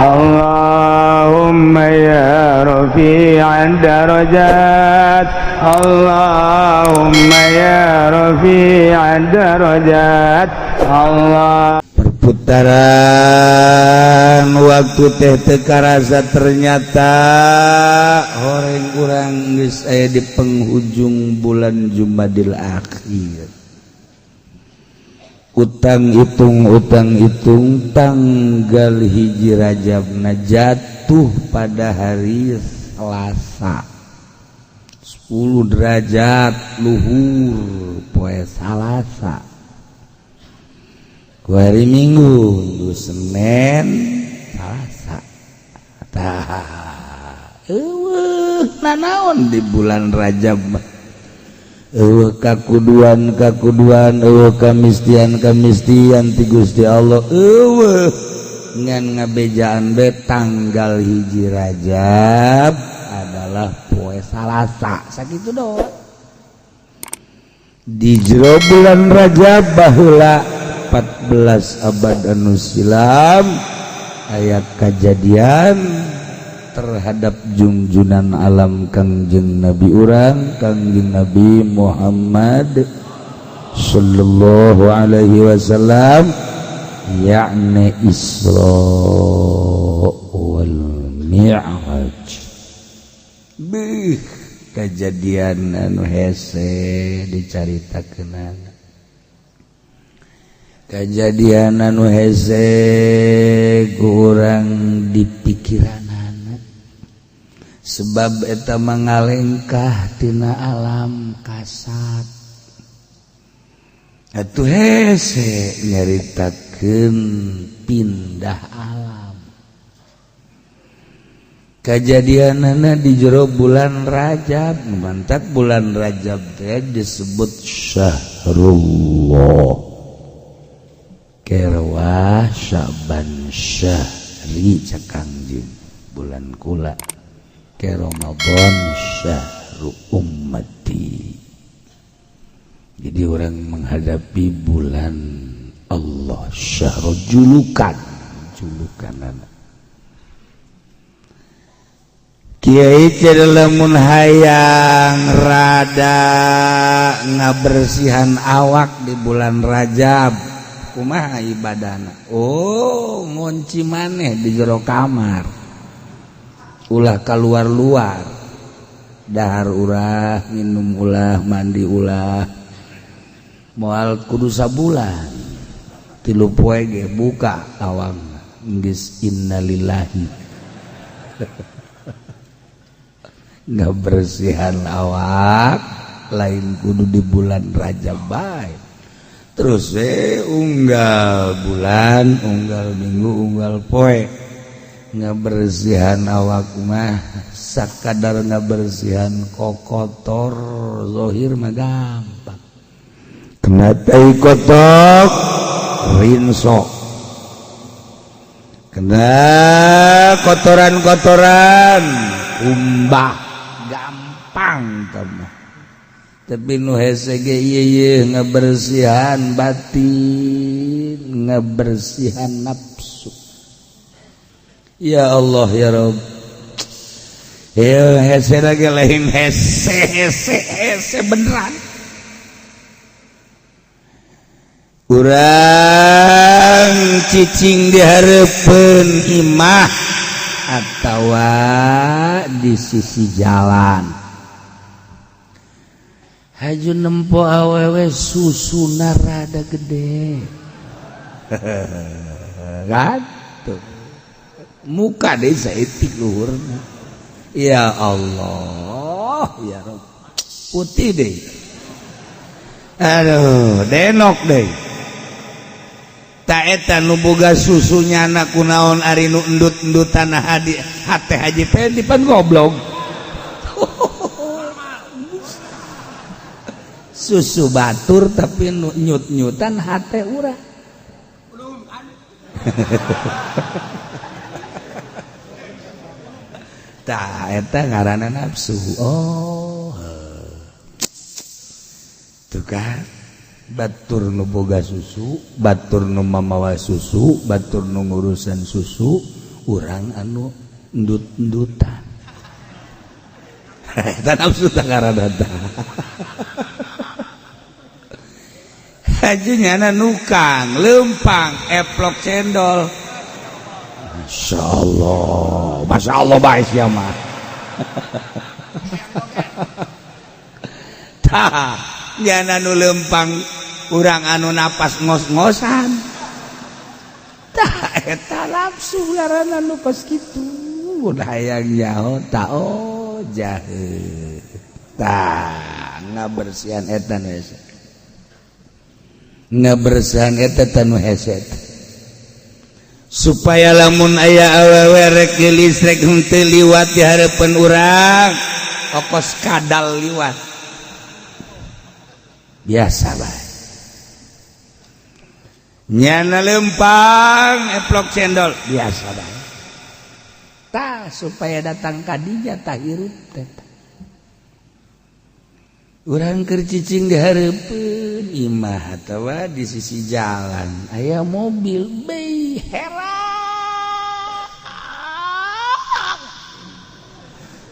Allahumma ya rafi'ad darajat Allahumma ya rafi'ad darajat Allah. Perputaran waktu teh teu karasa, ternyata horeng urang geus aya di penghujung bulan Jumadil Akhir. Utang hitung, utang hitung, tanggal 1 Rajabna jatuh pada hari Selasa, 10 derajat luhur poe Salasa. Ku hari Minggu, Minggu, Senin, Salasa. Tah, eueuh nanaon di bulan Rajab mah. Eueuh kakuduan kakuduan, eueuh kamistian kamistian ti Gusti Allah, eueuh ngan ngabejaan be tanggal 1 Rajab adalah poe Salasa, sakitu doang. Di jero bulan Rajab baheula 14 abad anu silam aya kajadian terhadap jungjunan alam Kangjeng Nabi urang, Kangjeng Nabi Muhammad sallallahu alaihi wasallam, yakni Isra wal Mi'raj. Beuh, kejadian anu hese dicaritakeunana, kejadian anu hese kurang di pikiranana, sebab eta mangalengkah tina alam kasat. Atuh hese nyaritakeun pindah alam. Kejadianana di jero bulan Rajab. Mantap, bulan Rajab teh disebut Syahrullah, kerwa Syaban syahri cek Kangjeng, bulan kula, ke Ramadan syahru ummati. Jadi orang menghadapi bulan Allah, syahrul julukan, julukan anak Kiai. Lamun hayang rada ngabersihan awak di bulan Rajab, kumaha ibadahna? Oh, ngunci maneh di jero kamar, ulah keluar-luar, dahar ulah, minum ulah, mandi ulah. Moal kudu sabulan, 3 poe ge buka lawang geus innalillahi. Ngabersihan awak lain kudu di bulan Rajab bae. Terus unggal bulan, unggal minggu, unggal poe ngabersihan awak mah sakadar ngabersihan kokotor zohir mah gampang. Kena tai kotok rinso, kena kotoran-kotoran umbah, gampang mah. Tapi nu hese ge ieu ngabersihan batin, ngabersihan nafsu. Ya Allah ya Rob ya, hese lagi lain hese hese hese beneran. Urang cicing di hareupeun imah atawa di sisi jalan, haju nempo awewe susuna rada gede kan tuh, muka deh saeutik luhurna. Ya Allah ya Rob, putih deh, aduh, denok deh. Tak eta nu boga susunya anak kunaon ari nu endut-endutan hadi hate Haji Pendi pan goblok. Susu batur tapi nu nyut-nyutan hate urang. Tah eta ngaranna nafsu. Oh. Tuh kan, batur nu boga susu, batur nu mamawa susu, batur nu ngurusan susu, Urang anu endut-endutan. Eta nafsu tah ngaranna tah. Haji nyana nukang lempang eplok cendol. Masya Allah, Masya Allah bae sia mah. Tah, nyana nu lempang urang anu napas ngos-ngosan. Tah eta nafsu ngaranna nu kos kitu. Mun hayang nyaho tah oh jahe. Tah ngabersihan eta nu hese. Ngabersihan eta nu hese. Supaya lamun aya awewe rek geulis rek henteu liwat di hareupeun urang, okos kadal liwat. Biasa bae. Nyana lempang eplok cendol biasa bae. Tah supaya datang ka dinya tah hirup teh. Urang keur cicing di hareupeun imah atawa di sisi jalan aya mobil bei herang.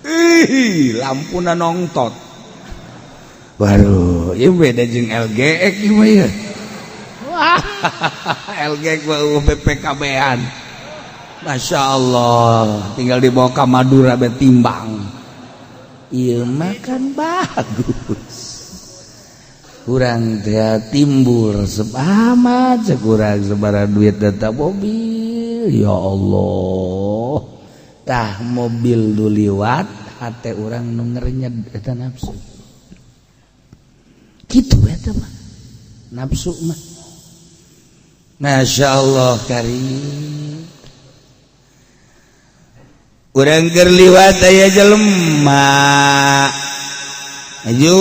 Ih, lampuna nongtot. Baru ieu beda jeung LGX ieu mah ieu. Wah, LGX mah BPKB-an. Masya Allah, tinggal dibawa ke Madura be timbang. Ieu mah kan bagus. Kurang teh timbul resep amat sekurang sabaraha duit data mobil. Ya Allah. Tah mobil nu liwat hate urang nu ngerenyed eta nafsu. Kitu eta mah. Nafsu mah. Masya Allah karim. Urang keur liwat aya jelema. Aju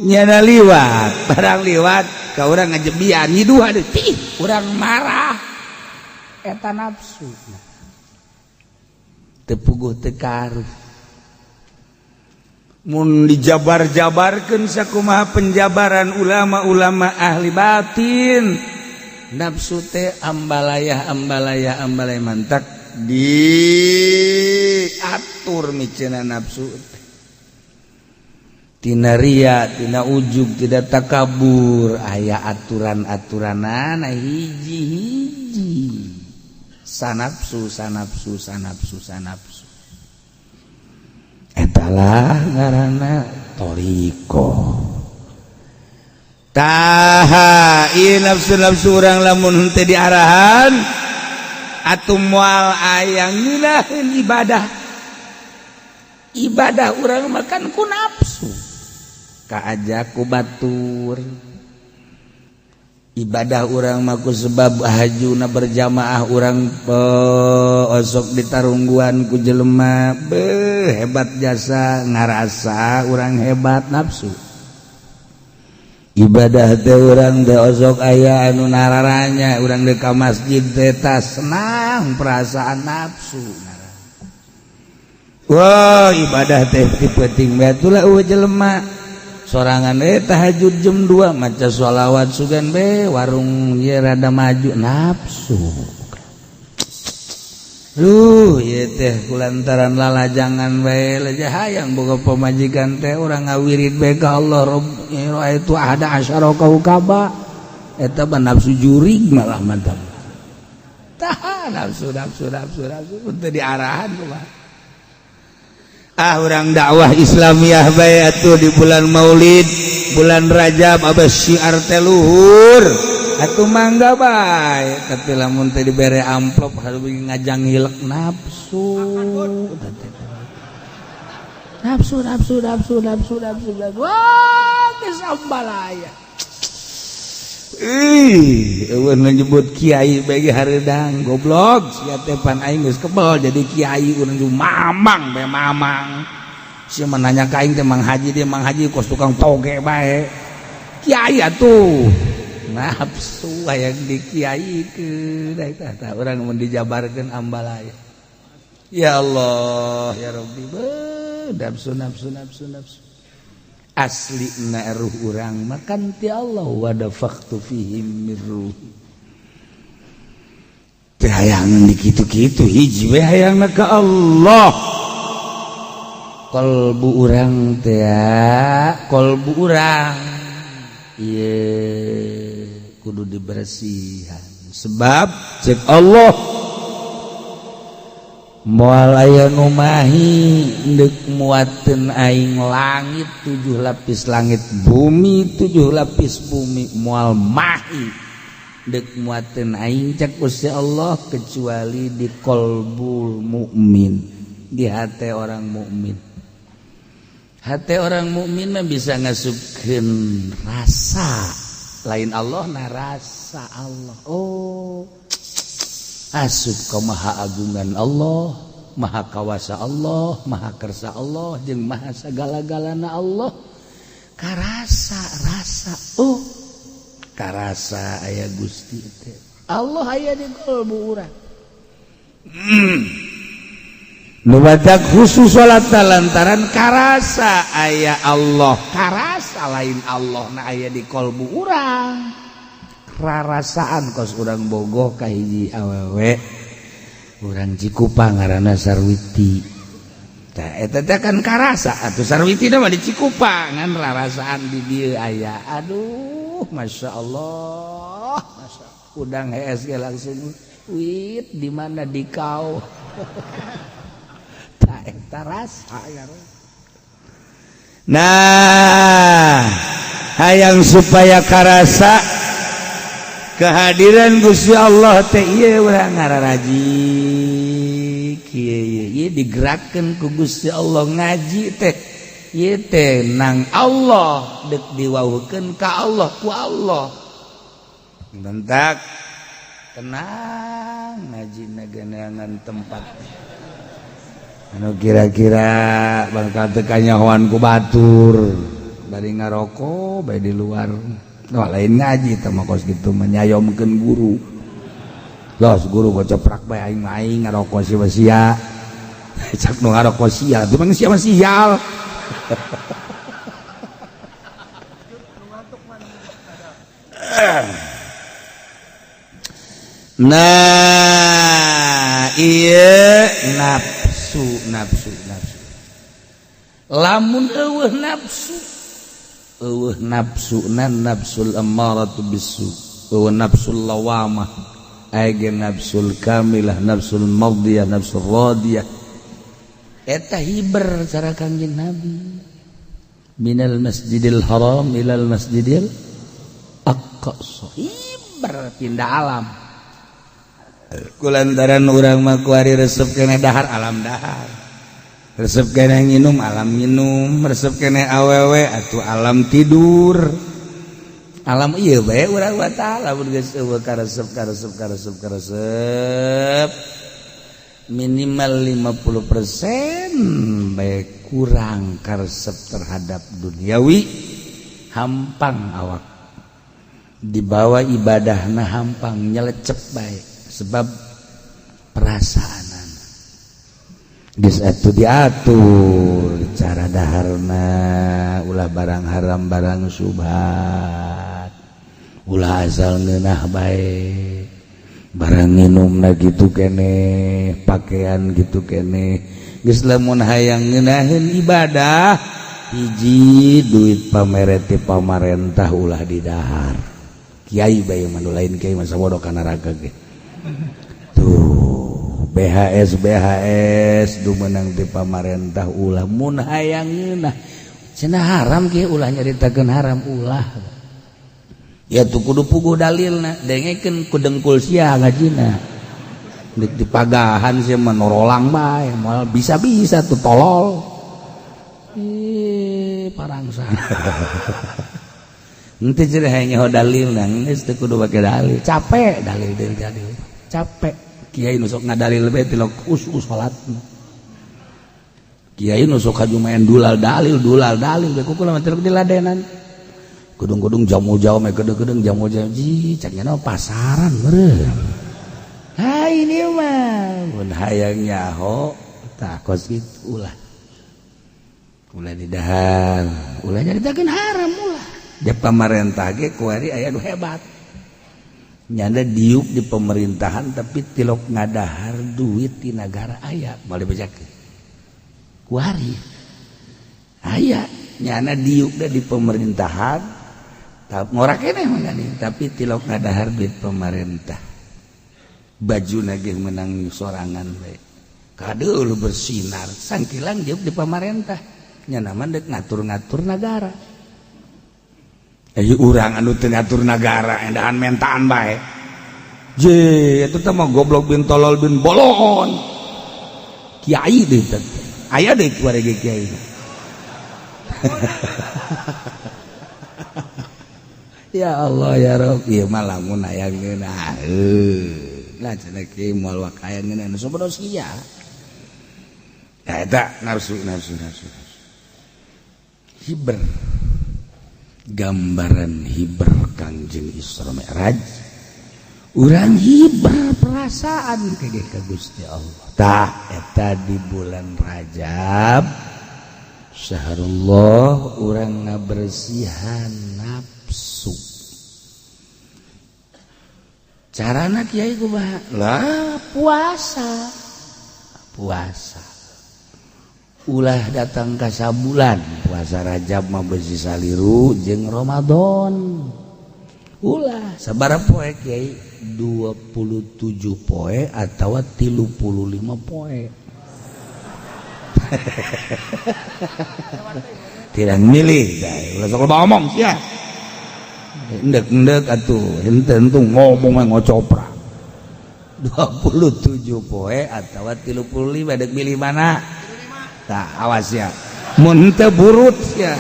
nyana liwat, barang liwat ka urang ngajebian nyiduh aduh tih, urang marah. Eta nafsu. Teu puguh teu karuh. Mun dijabar-jabarkeun sakumaha penjabaran ulama-ulama ahli batin. Nafsu teh ambalayah ambalayah ambalayah mantak diatur miceuna nafsu teh. Tina ria, tina ujug, tidak takabur, aya aturan-aturanana hiji-hiji. Sanafsu, sanafsu, sanafsu, sanafsu. Etalah ngaranna thariqah. Taha ieu nafsu-nafsu urang lamun henteu diarahan atuh moal aya ngeunaheun ibadah. Ibadah urang makan ku nafsu. Kaajak ku batur. Ibadah urang mah ku sebab hajuna berjamaah urang osok ditarungguan ku jelema beuh hebat jasa ngarasa urang hebat nafsu. Ibadah teh urang teh osok aya anu nararanya urang deuk ka masjid teh tas senang perasaan nafsu. Wah, ibadah teh ti peuting bae atuh lah eueuh jelema. Sorangan tahajud jam 2 maca sholawat sugan be warung ye rada maju nafsu. Duh, ieu teh kulantaran lalajangan bae leja hayang boga pamajikan teh urang ngawirid bae ka Allah Rabb itu ada asyara kaukaba eta mah nafsu jurig malah mantap. Tah nafsu nafsu nafsu nafsu teu diarahan kumaha. Ah urang dakwah Islamiyah bae atuh di bulan Maulid, bulan Rajab abah syiar teh luhur. Atuh mangga bae, tapi lamun teh dibere amplop harus ngajang hilek nafsu. Nafsu nafsu nafsu nafsu nafsu. Wah, geus ambalaya. Ih, eueun nyebut kiai bagi hareudang goblok sia teh pan aing geus kebel jadi kiai urang mamang bae mamang. Sia mah nanya ka aing teh Mang Haji dia Mang Haji kos tukang toge bae. Kiai atuh. Nafsu hayang di kiaikeun eta tah urang mun dijabarkeun ambalaya. Ya Allah, ya Rabbi, nafsu nafsu nafsu nafsu. Asli na ruh urang makan ti Allah wa dafaqtu fihim mir ruhi. Teu hayang di kitu-kitu, hiji we hayangna ka Allah. Kolbu urang teh, kolbu urang ieu kudu dibersihan, sebab cek Allah moal aya nu mahi deuk muateun aing langit tujuh lapis langit, bumi tujuh lapis bumi, moal mahi deuk muateun aing, cek Gusti Allah, kecuali di kolbul mukmin, di hati orang mukmin. Hati orang mukmin mah bisa ngasupkeun rasa lain Allah, nah rasa Allah. Oh, asup ke maha agungan Allah, maha kawasa Allah, maha kersa Allah, jeung maha sagala-galana Allah. Karasa rasa, oh, karasa aya Gusti teh. Allah aya di kalbu urang. Nu badak khusus salat lantaran karasa aya Allah, karasa lain Allah na aya di kalbu urang. Rarasaan kos urang bogoh ka hiji awewe urang Cikupa ngaranna Sarwiti. Tah, eta teh kan karasa atuh Sarwiti mah di Cikupa, ngan rarasaan di dieu aya. Aduh, Masya Allah, Masya Allah. Udang hees ge langsung wit di mana di kau. Tah, eta rasa ya. Nah, hayang supaya karasa kehadiran Gusti Allah teh, ieu urang ngararaji kieu, ieu digerakkeun ku Gusti Allah ngaji teh, ieu teh nang Allah deuk diwauhkeun ka Allah ku Allah. Bentak tenang ngaji neangan tempat anu kira-kira bakal teu kanyahoan ku batur, bari ngarokok bae di luar. Wah, lain ngaji teh mah kos kitu, menyayomkeun guru. Los guru boceprak bae, aing mah aing ngarokok sia sia. Cak nu ngarokok sia, itu mah sia mah sial. Nah, iya nafsu nafsu nafsu. Lamun eueuh nafsu, eueuh nafsu nan nafsul ammaratu bisu, eueuh nafsul lawamah, aya ge nafsul kamilah, nafsul mardiyah, nafsul radiyah. Eta hiber cara Kangjeng Nabi. Minal Masjidil Haram ilal Masjidil Aqsa. Hiber pindah alam. Kulantaran urang mah kuari resep keneh dahar alam dahar, resep keneh nginum alam minum, resep keneh awewe atuh alam tidur, alam ieu bae urang mah tah. Lamun geus eueuh karesep karesep karesep karesep minimal 50% bae kurang karesep terhadap duniawi, hampang awak dibawa ibadahna, hampang nyelecep bae, sebab perasaanan geus atuh diatur cara daharna, ulah barang haram, barang subhat, ulah asal ngeunah bae, barang nginumna gitu keneh, pakaian gitu keneh. Geus lamun hayang ngeunaheun ibadah, hiji duit pamere ti pamarentah ulah didahar. Kiai bae mah, lain kiai mah sabodo ka neraka ge. Tuh BHS BHS du meunang ti pamarentah ulah mun hayang ngeunah. Cenah haram kieu, ulah nyaritakeun haram, ulah. Ya tuh kudu puguh dalilna, dengekeun ku dengkul sia ngajina. Deuk dipagahan sia mah norolang bae, moal bisa-bisa tuh tolol. Ih, parangsan. Henteu cenah hayang nyaho dalilna, geus teu kudu make dalil. Capek dalil dalil dalil. Capek. Kiai nu sok ngadalil bae tilok khusus salat. Kiai nu sok haju main dulal dalil dulal dalil bae kukula mah tilok diladenan. Gedung-gedung jamu jauh mah gedung-gedung jamu jauh ji cak nya pasaran meureun. Ha ini mah mun hayang nyaho tah kos kitu ulah. Ulah didahar, ulah nyaritakeun haram ulah. Ja pamarentah ge kuari aya nu hebat. Nyanda diuk di pemerintahan tapi tilok ngadahar duit di negara aya boleh bejakeun. Kuari aya nyana diuk di pemerintahan tapi ngorak keneh mangani tapi tilok ngadahar duit pemerintah. Baju nage menang sorangan we. Kadeul bersinar sangkilang diuk di pemerintah. Nyana mah deuk ngatur-ngatur nagara. Ayo urang anu teu ngatur nagara endahan mentaan bae. Je eta teh mah goblok bin tolol bin bolon. Kiai deui teh. Aya deui kuari ge kiai. Ya Allah ya Rabb, ieu mah lamun aya ngeunah. Lah cenah kiai moal wakaya ngeunah nu sabodo sia. Ya eta nafsu nafsu nafsu. Hiber. Gambaran hiber Kangjeng Isra Mi'raj. Urang hiber perasaan kege ka Gusti Allah. Tah eta di bulan Rajab syahrullah urang ngabersihan nafsu. Carana kiai kumaha? Lah puasa. Puasa. Ulah datang ka sabulan puasa Rajab mah beusi saliru jeung Ramadan. Ulah sabaraha poe kiai? 27 poe atawa 35 poe. Tidak milih ulah sok loba ngomong sia. Endek-endek atuh henteu entung ngomong ngocopra. 27 poe atawa 35 dek milih mana? Tah awas ya. Mun teu burut ya.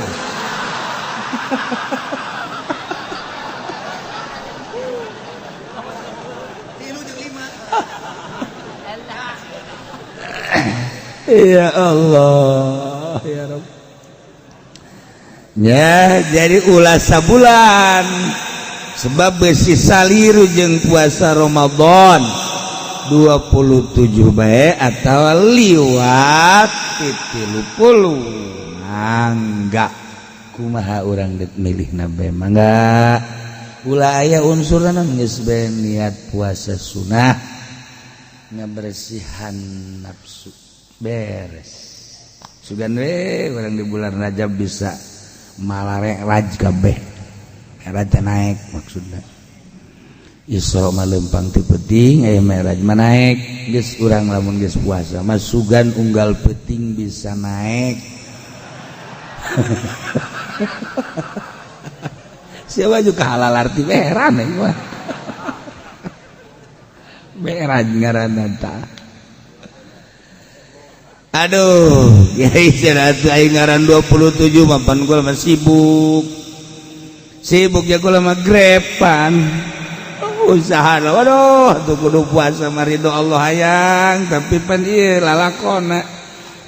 Ya Allah ya Rabb. Ya jadi ulah sabulan sebab besi saliru jeung puasa Ramadan 27 bae atawa liwat 30. Mangga kumaha urang deuk milihna bae mangga ulah aya unsurna geus bae niat puasa sunah ngabersihan nafsu beres. Sugan we urang di bulan Rajab bisa malarek raj kabeh. Raj naik maksudna. Isra mah leumpang ti peuting aya Mi'raj mah naik. Geus urang lamun geus puasa mah sugan unggal peuting bisa naik. Siapa juga halal arti heran ieu mah. Mi'raj ngaranna tah. Aduh, kiai cenah aing ngaran 27 mah pan gua mah sibuk. Sibuk ya gua mah grepan. Usaha waduh tuh kudu puasa mah ridho Allah hayang tapi pan ieu lalakona.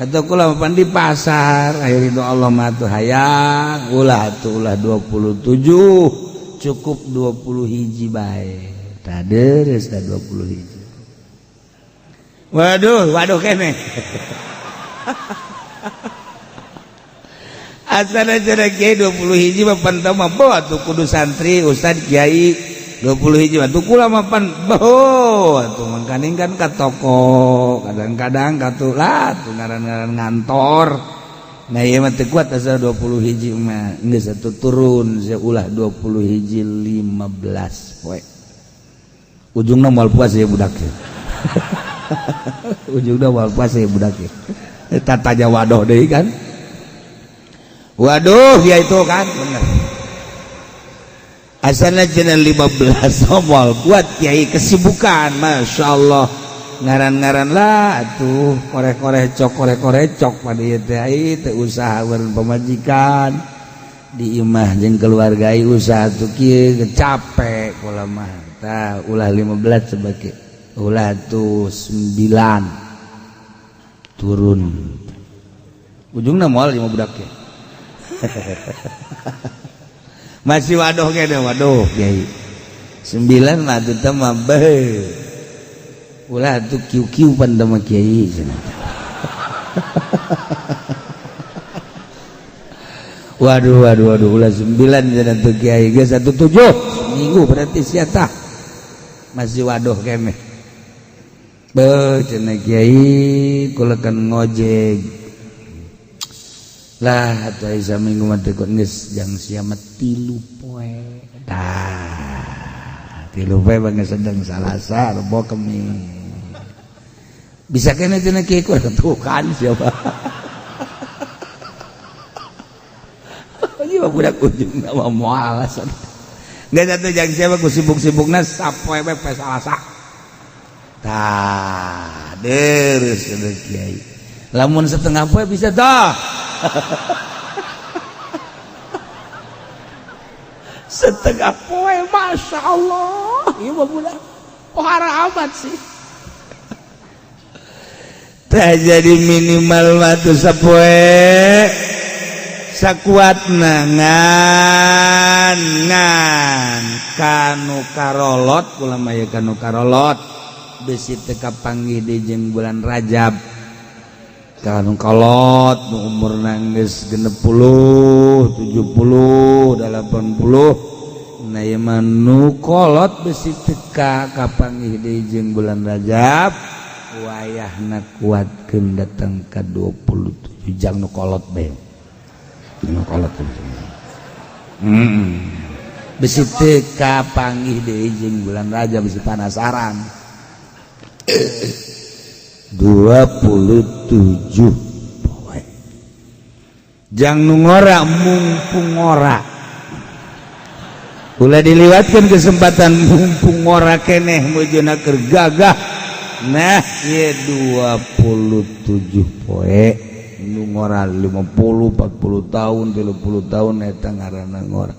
Atuh kula mah pan di pasar aya ridho Allah mah tuh hayang ulah atuh ulah 27 cukup 20 hiji bae. Tah deres tah 20 hiji. Waduh, waduh kene. Asana cenah kiai 20 hiji mah pan teu mah bawa tuh kudu santri ustad kiai 20 hiji mah tuh kula mah pan bawa tuh mangkaning kan ka toko kadang-kadang ka tuh lah tuh ngaran-ngaran ngantor. Nah ieu mah teu kuat asal 20 hiji mah geus atuh turun sia ulah 20 hiji 15 poe. Ujungna moal puas ya budak ya. Ujungna moal puas ya budak ya. Eta tanya waduh deui kan. Waduh ya itu kan bener. Asana cenah 15 moal kuat kiai kesibukan Masya Allah ngaran-ngaran lah atuh koreh-koreh cok koreh-koreh cok pada ieu teh ai teu usaha beureun pamajikan di imah jeung keluarga ai usaha tuh kieu capek kula mah tah ulah 15 sebagai ulah tuh 9 turun ujungna moal lima budak ya. Masih waduh kene waduh kiai 9 mah teu teh mah beuh ulah tuh kiu-kiu pan teh mah kiai cenah. Waduh waduh waduh ulah 9 cenah tuh kiai geus 17 minggu berarti sia tah. Masih waduh keneh. Beuh, cenah kiai, kula kan ngojek. Lah atuh aya saminggu mah teu geus jang sia mah 3 poe. Tah, 3 poe mah geus sedang Salasa, Rebo, Kemis. Bisa keneh cenah kiai, kurang tuh kan siapa. Ieu mah budak ujung mah moal alasan. Geus atuh jang sia mah ku sibuk-sibukna sapoe we poe Salasa. Tah, deres cenah kiai. Lamun setengah poe bisa tah. Setengah poe, masya Allah, ieu mah budak pohara amat sih. Tah jadi minimal waktu sapoe sakuatna ngan ngan kanu karolot kula mah ye kanu karolot besi teu kapanggih deui jeung bulan Rajab. Kanu kolot nu umurna geus 60, 70, 80, nah ieu mah nu kolot besi teu kapanggih deui jeung bulan Rajab, wayahna kuatkeun datang ka 27 jam nu kolot bae. Nu kolot. Besi teu kapanggih deui jeung bulan Rajab besi panasaran. 27 poe. Jang nu ngora mumpung ngora. Ulah diliwatkeun kesempatan mumpung ngora keneh mujuna keur gagah. Nah, ieu 27 poe nu ngora 50, 40 tahun, 30 tahun eta ngaranna ngora.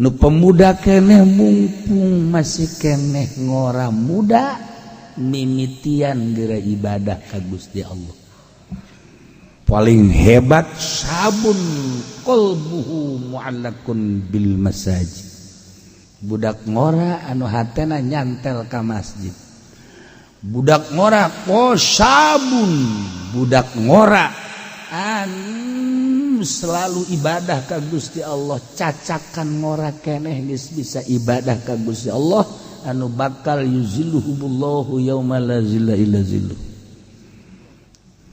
Nu pemuda keneh mumpung masih keneh ngora muda mimitian geura ibadah ka Gusti Allah. Paling hebat sabun qalbuhu mu'allakun bil masajid. Budak ngora anu hatena nyantel ka masjid. Budak ngora sabun, budak ngora anu selalu ibadah ka Gusti Allah, cacakan ngora keneh geus bisa ibadah ka Gusti Allah anu bakal yuzilluhumullahu yauma la zilla illa zilluh.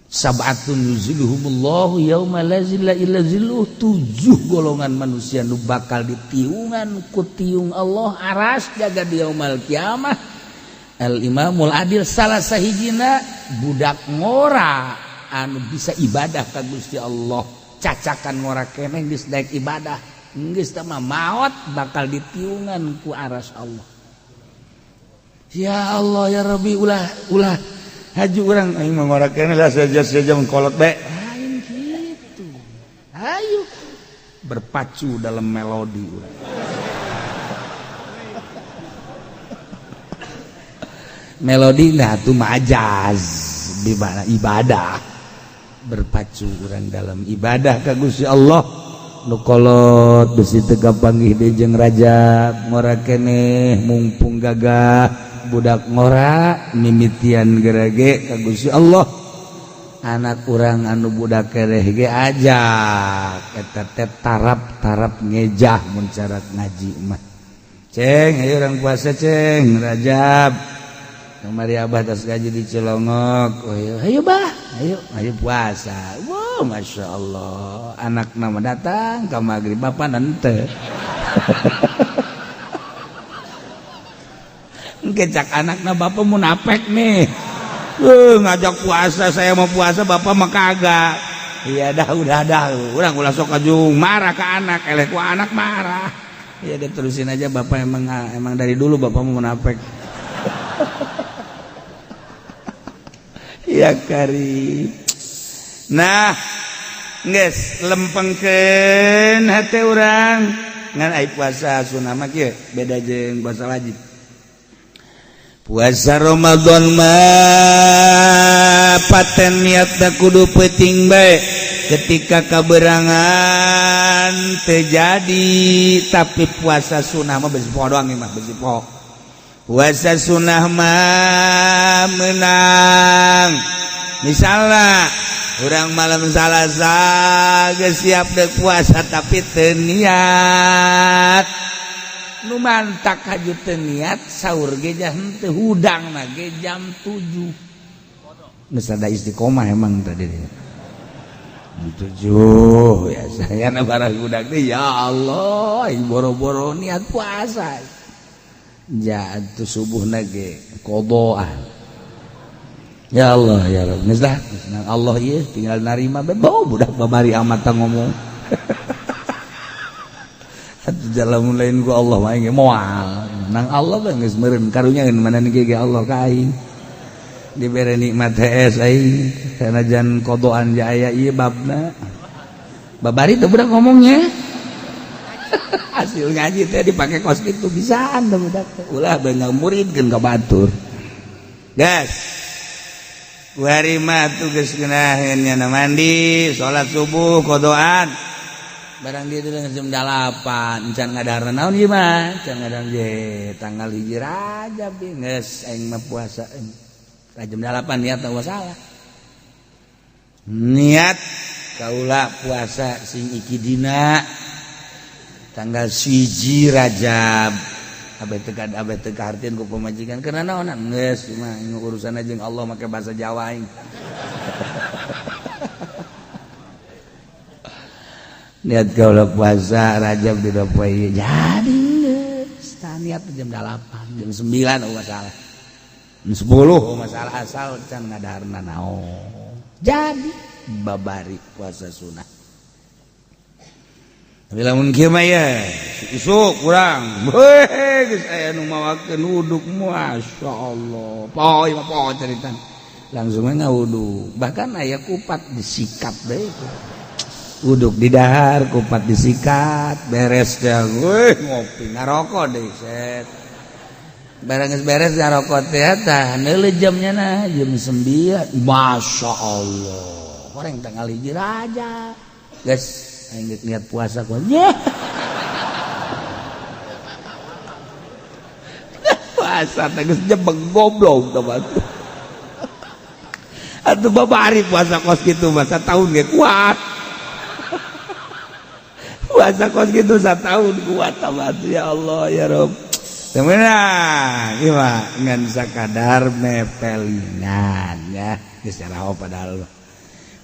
Sab'atun yuzilluhumullahu yauma la zilla illa zilluh, 7 golongan manusia nu bakal ditiungan ku tiung Allah aras jaga di yaumal kiamah. Al imamul adil salah sahijina budak ngora anu bisa ibadah ka Gusti Allah, cacakan ngora keneh geus daek ibadah, geus teh mah maot bakal ditiungan ku aras Allah. Ya Allah ya Rabbi, ulah ulah haji urang aing mah ngora keneh lah saja-saja mengkolot bae. Lain kitu. Ayo berpacu dalam melodi urang. Melodi nah tuh majaz bimana ibadah. Berpacu urang dalam ibadah ka Gusti Allah. Nu kolot besi teu kapanggih deui jeung Rajab ngora keneh mumpung gagah budak ngora mimitian gerege ka Gusti Allah. Anak urang anu budak kereh ge ajak eta teh tarap-tarap ngejah mun cara ngaji mah. Ceng ayo urang puasa ceng Rajab. Kemari abah tas gaji di Cilongok. Oh, ayo, ayo bah, ayo, ayo puasa. Wow, masya Allah. Anak nama datang ke maghrib bapak nente. Kecak anakna bapak munafik nih. Ngajak puasa, saya mau puasa bapak mah kagak. Iya dah, udah dah. Urang ulah sok kajung marah ke anak, eleh ku anak marah. Iya deh terusin aja bapak emang dari dulu bapak mau munafik. Ya karib. Nah, geus lempengkeun hate urang ngan ai puasa sunah mah kieu beda jeung puasa wajib. Puasa Ramadan mah paten niatna kudu peuting bae ketika kaberangan teu jadi, tapi puasa sunah mah besi poho doang mah besi poho. Puasa sunah mah menang. Misalnya urang malam Salasa geus siap dek puasa tapi teu niat. Nu mantak haju teu niat sahur ge henteu, hudang na ge jam 7. Geus ada istiqomah emang tadi. Jam 7 ya saya na barang hudang teh, ya Allah, boro-boro niat puasa. Jatuh subuh na ge qadaan. Ya Allah ya Rabb, geus lah, Allah ieu tinggal narima bae budak babari amat ngomong. Jalan lain ku Allah mah ge moal. Nang Allah bae geus meureun karunyaeun mana ge Allah ka aing. Dibere nikmat HS aing sanajan qodoan jaya ieu babna. Babari teh budak ngomongnya. Hasil ngaji teh dipake kos kitu bisaan teh budak teh. Ulah bae ngamuridkeun ka batur. Gas. Kuari mah tuh geus ngeunaheun nya mandi, salat subuh qodoan. Barang dia itu jam 8 encan ngadahar naon ieu mah, can ngadahar je tanggal 1 Rajab geus aing mah puasa. Jam 8 niat tahu salah. Niat kaula puasa sing iki dina tanggal 1 Rajab. Abeh teu kahartieun ku pamajikan karena naon geus mah urusan jeung Allah make bahasa Jawa aing. Niat kaula puasa Rajab di poe ieu jadi geus tah niat jam 8 jam 9 oh masalah jam 10 oh masalah asal can ngadaharna naon jadi babari puasa sunah. Tapi lamun kieu mah ya isuk kurang heuh geus aya nu mawakeun wuduk masyaallah poe mah poe carita langsung we ngawuduk bahkan aya kupat disikat deui. Uduk di dahar, kupat disikat, beres dah, weh ngopi ngarokok deh set. Barang geus beres ngarokok teh tah neuleuh jamnya na jam 9. Masya Allah. Orang tanggal 1 Rajab. Geus aing geus niat puasa ku. Puasa teh geus jebeng goblok teh batu. Atuh babari puasa kos kitu mah sataun ge kuat. Puasa kos gitu setahun kuat tamat ya Allah ya Rob. Temenang ieu mah ngan sakadar mepelingan ya geus caraho padahal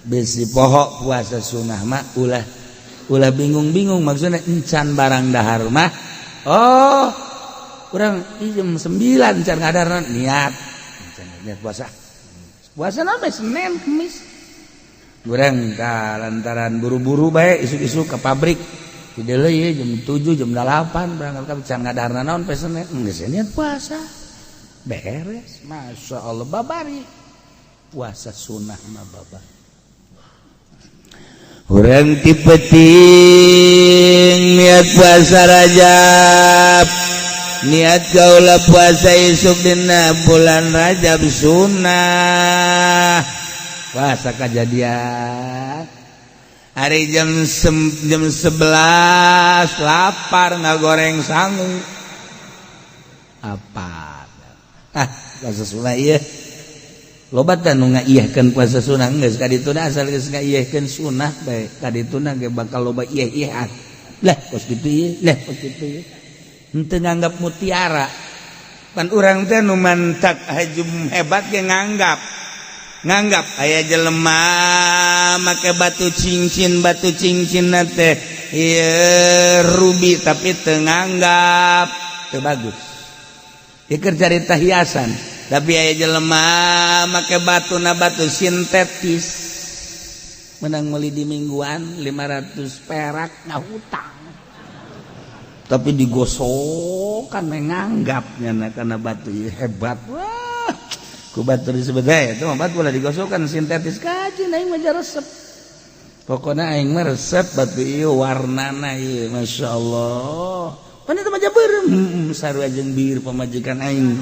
bisi poho puasa sunah mah ulah ulah bingung-bingung maksudnya encan barang dahar mah oh kurang jam 9 encan ngadarna niat encan niat puasa puasa namanya Senin Kamis goreng ka lantaran buru-buru bae isuk-isuk ke pabrik di deuleu jam 7 jam 8 berangkat ka can ngadarna naon poe Senin geus niat puasa beres Masya Allah babari puasa sunah mah babari urang ti peuting niat puasa Rajab niat kaula puasa isuk dina bulan Rajab sunah puasa kejadian hari jam 11 lapar ngagoreng sangu apa ah puasa sunah ieu loba teh nu ngaiyehkeun puasa sunah geus ka dituna asal geus ngaiyehkeun sunah bae ka dituna ge bakal loba iyeh-iyehan lah kos kitu ieu lah kos kitu ieu henteu nganggap mutiara pan urang teh nu mantak hajum hebat ge nganggap aya jelema make batu cincin teh ieu rubi tapi teu nganggap teu bagus ieu keur carita hiasan tapi aya jelema make batuna batu sintetis menang meuli di mingguan 500 perak ngahutang tapi digosokan menganggapnya karena batu hebat wah ku batu disebut itu mah batu ulah digosokkan sintetis kaji aing mah resep pokoknya aing mah resep batu ieu warnana ieu Masya Allah pan itu mah beureum sarua jeung bir pamajikan aing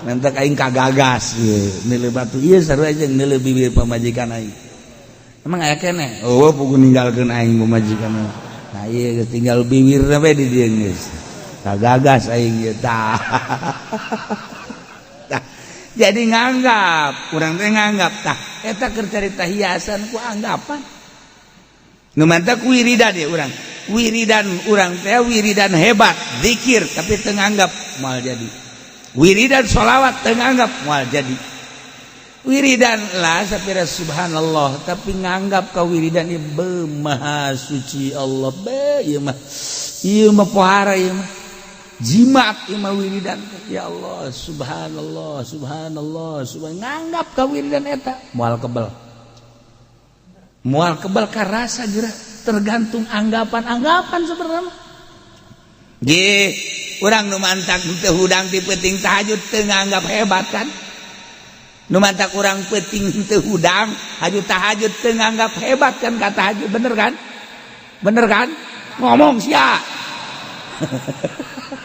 mentak aing kagagas ieu neuleuh batu ieu sarua jeung neuleuh bibir pamajikan aing emang aya keneh oh puguh ninggalkeun aing pamajikan nah ieu geus tinggal bibirna bae di dieu geus kagagas aing ieu tah. Jadi nganggap kurang teh nganggap tah eta keur carita hiasan ku anggapan nu mantak wiridan ya urang Wiridan urang teh wiridan hebat zikir, tapi teu nganggap, moal jadi. Wiridan sholawat teu nganggap, moal jadi. Wiridan lah sapira subhanallah, tapi nganggap ka wiridan ieu, be, maha suci Allah, be, ieu mah, ieu mah pohara, ieu mah jimat, ieu mah wiridan teh. Ya Allah, subhanallah, subhanallah, subhan, nganggap ka wiridan eta, moal kebel, moal kebel karasa geura. Tergantung anggapan-anggapan sebenarnya. Ge urang nu mantak teu hudang ti peuting tahajud, teu nganggap hebat kan? Nu mantak urang peuting teu hudang haju tahajud, teu nganggap hebat kan ka tahajud? Bener kan? Bener kan? Ngomong sia.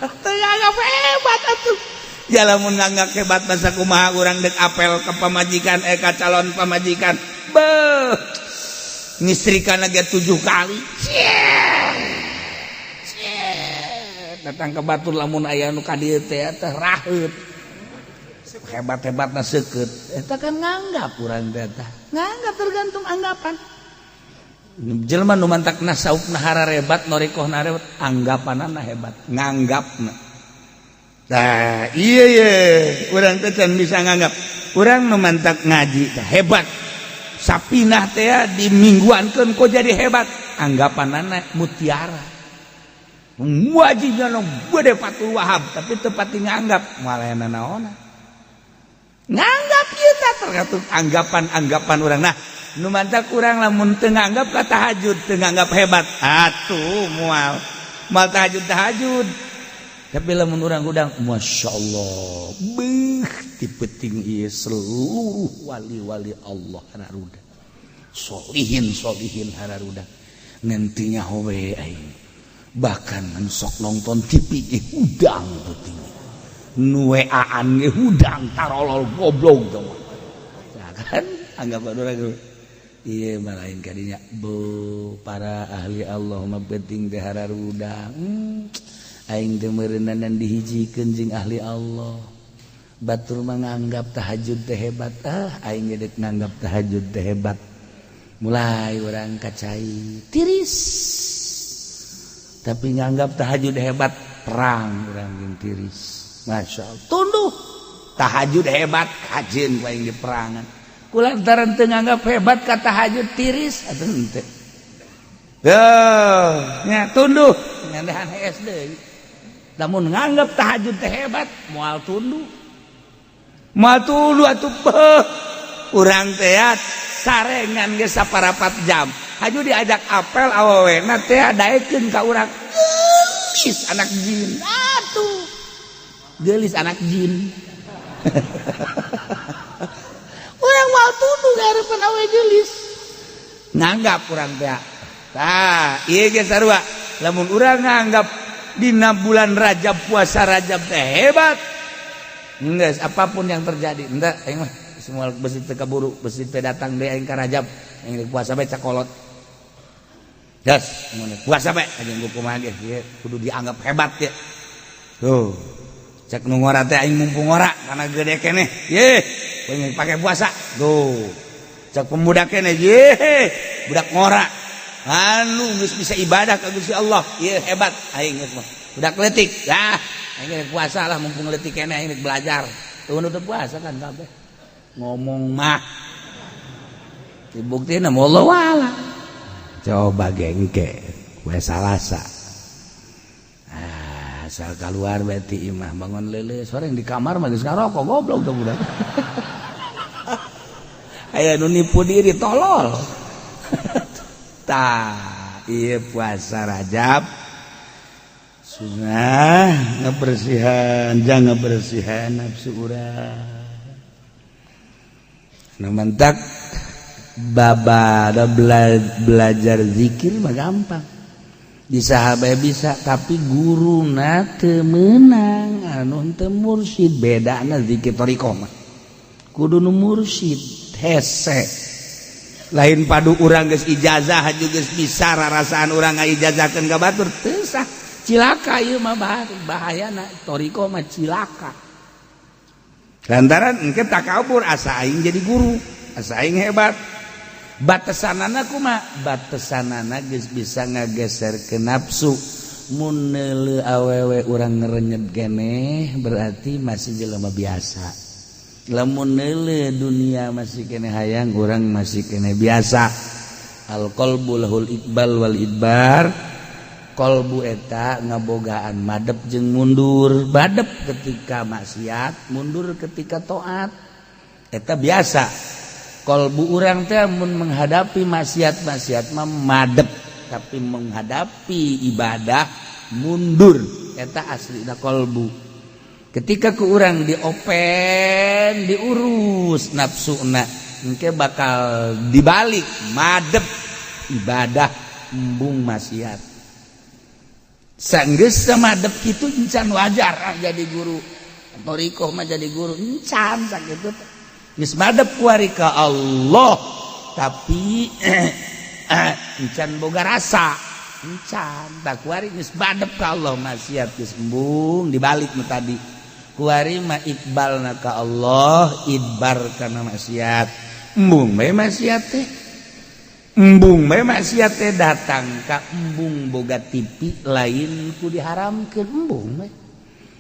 Teu nganggap hebat atuh. Ya lamun nganggap hebat, masa kumaha urang dek apel ke pamajikan, eh, ka calon pamajikan? Beuh, ngistrikan lagi 7 kali. Cie. Datang ke batur, lamun aya nu ka dieu teh teh raheut, hebat-hebatna seukeut eta kan. Nganggap urang teh tah nganggap, tergantung anggapan. Jelema nu mantak nasaufna hararebat, norikohna hebat, anggapanana hebat, nganggapna. Tah iya ye, urang teh can bisa nganggap. Urang nu mantak ngaji teh hebat, sapinah teh di mingguankeun kok jadi hebat, anggapanana mutiara. Wajibnya nu gede Fathul Wahab, tapi tepat nganggap, moal aya naonna nganggap. Ieu teh tergantung anggapan-anggapan urang. Nah, nu mantak urang lamun teu nganggap ka tahajud, teu nganggap hebat atuh, moal moal tahajud tahajud. Tapi lamun urang hudang, Masya Allah, beuh, ti peuting ieu seluruh wali-wali Allah hararuda, solihin solihin hararuda, ngantinya howe aing bahkan sok nonton TV ge hudang peuting, nu WA-an ge hudang, tarolol goblok tuh. Nah, kan anggapan urang iya mah lain kadinya. Bu, para ahli Allah mah penting teh hararuda. Aing teh meureunnan dihijikeun jeung ahli Allah. Batur mah nganggap tahajud teh hebat, ah, aing ge dek nganggap tahajud teh hebat. Mulai urang kacai tiris, tapi nganggap tahajud hebat, perang urang jeung tiris. Masya Allah, tunduh. Tahajud hebat, kajeun ku aing di perangan kulantaran teu nganggap hebat ka tahajud, tiris atuh henteu. Tuh, nya tunduh ngandahan hees deui. Lamun nganggap tahajud teh hebat, moal tunduh. Moal tunduh atuh, beuh. Urang teh sarengan ge saparapat jam. Haju diajak apel, awewena teh daekeun ka urang. Geulis anak jin. Atuh. Geulis anak jin. Urang moal tunduh ngarepan awe geulis. Nganggap urang teh. Tah, ieu ge sarua. Lamun urang nganggap dina bulan Rajab, puasa Rajab teh hebat. Geus, apapun yang terjadi, henteu aing mah semua besi teu kaburu, besi teu datang deui aing ka Rajab, aing rek puasa bae cakolot. Gas, mun puasa bae aja kumaha ge, ieu kudu dianggap hebat ya. Tuh. Cek nu ngora teh, aing mumpung ngora karena gede keneh. Ye, pengen pakai puasa. Tuh. Cek pemuda keneh, ye, budak ngora. Anu geus bisa ibadah ka Gusti Allah, ieu hebat aing geus mah. Budak leutik, lah aing rek puasa lah, mumpung leutik keneh aing rek belajar. Tuh, nu teu puasa kan kabeh. Ngomong mah dibuktina wallahu a'lam. Coba gengke we Salasa. Ah, asal keluar berarti imah bangun lele sore di kamar mah geus ngarokok, goblok tuh budak. Aya nu nipu diri, tolol. Tah, ieu puasa Rajab sunnah ngebersihan, jangan ngebersihan nafsu urang. Nu mentak babada belajar zikir mah gampang, di sahabat bisa, tapi guruna teu meunang anu teu mursyid. Bedana zikir thariqah mah kudu nu mursyid hese, lain padu urang geus ijazah haju geus bisa rarasaan urang ngaijazakeun ka batur, teu sah, cilaka ieu mah. Bahayana thariqah mah cilaka lantaran engke takabur, asa aing jadi guru, asa aing hebat. Batasanana kumaha? Batasanana geus bisa ngageser ke nafsu. Mun neuleu awewe urang ngerenyet keneh, berarti masih jelema biasa. Lamun neuleu dunia masih keneh hayang, urang masih keneh biasa. Al qalbu lahul iqbal wal idbar. Kolbu eta ngabogaan madep jeung mundur. Madep ketika maksiat, mundur ketika taat. Eta biasa. Kolbu urang teh mun menghadapi maksiat-maksiat mah madep, tapi menghadapi ibadah mundur. Eta aslina kolbu. Ketika ku urang diopen, diurus nafsuna, engke bakal dibalik, madep ibadah, embung maksiat. Sanggeus madep kitu, encan wajar ah, jadi guru thoriqoh mah, jadi guru encan sakitu. Geus madep kuari ka Allah, tapi encan boga rasa, encan. Tak kuari geus madep ka Allah, maksiat geus embung, dibalik nu tadi. Kuari mah iqbalna ka Allah, idbar kana maksiat, embung bae maksiat teh, embung bae maksiat teh. Datang ka embung boga TV lain ku diharamkeun, embung bae.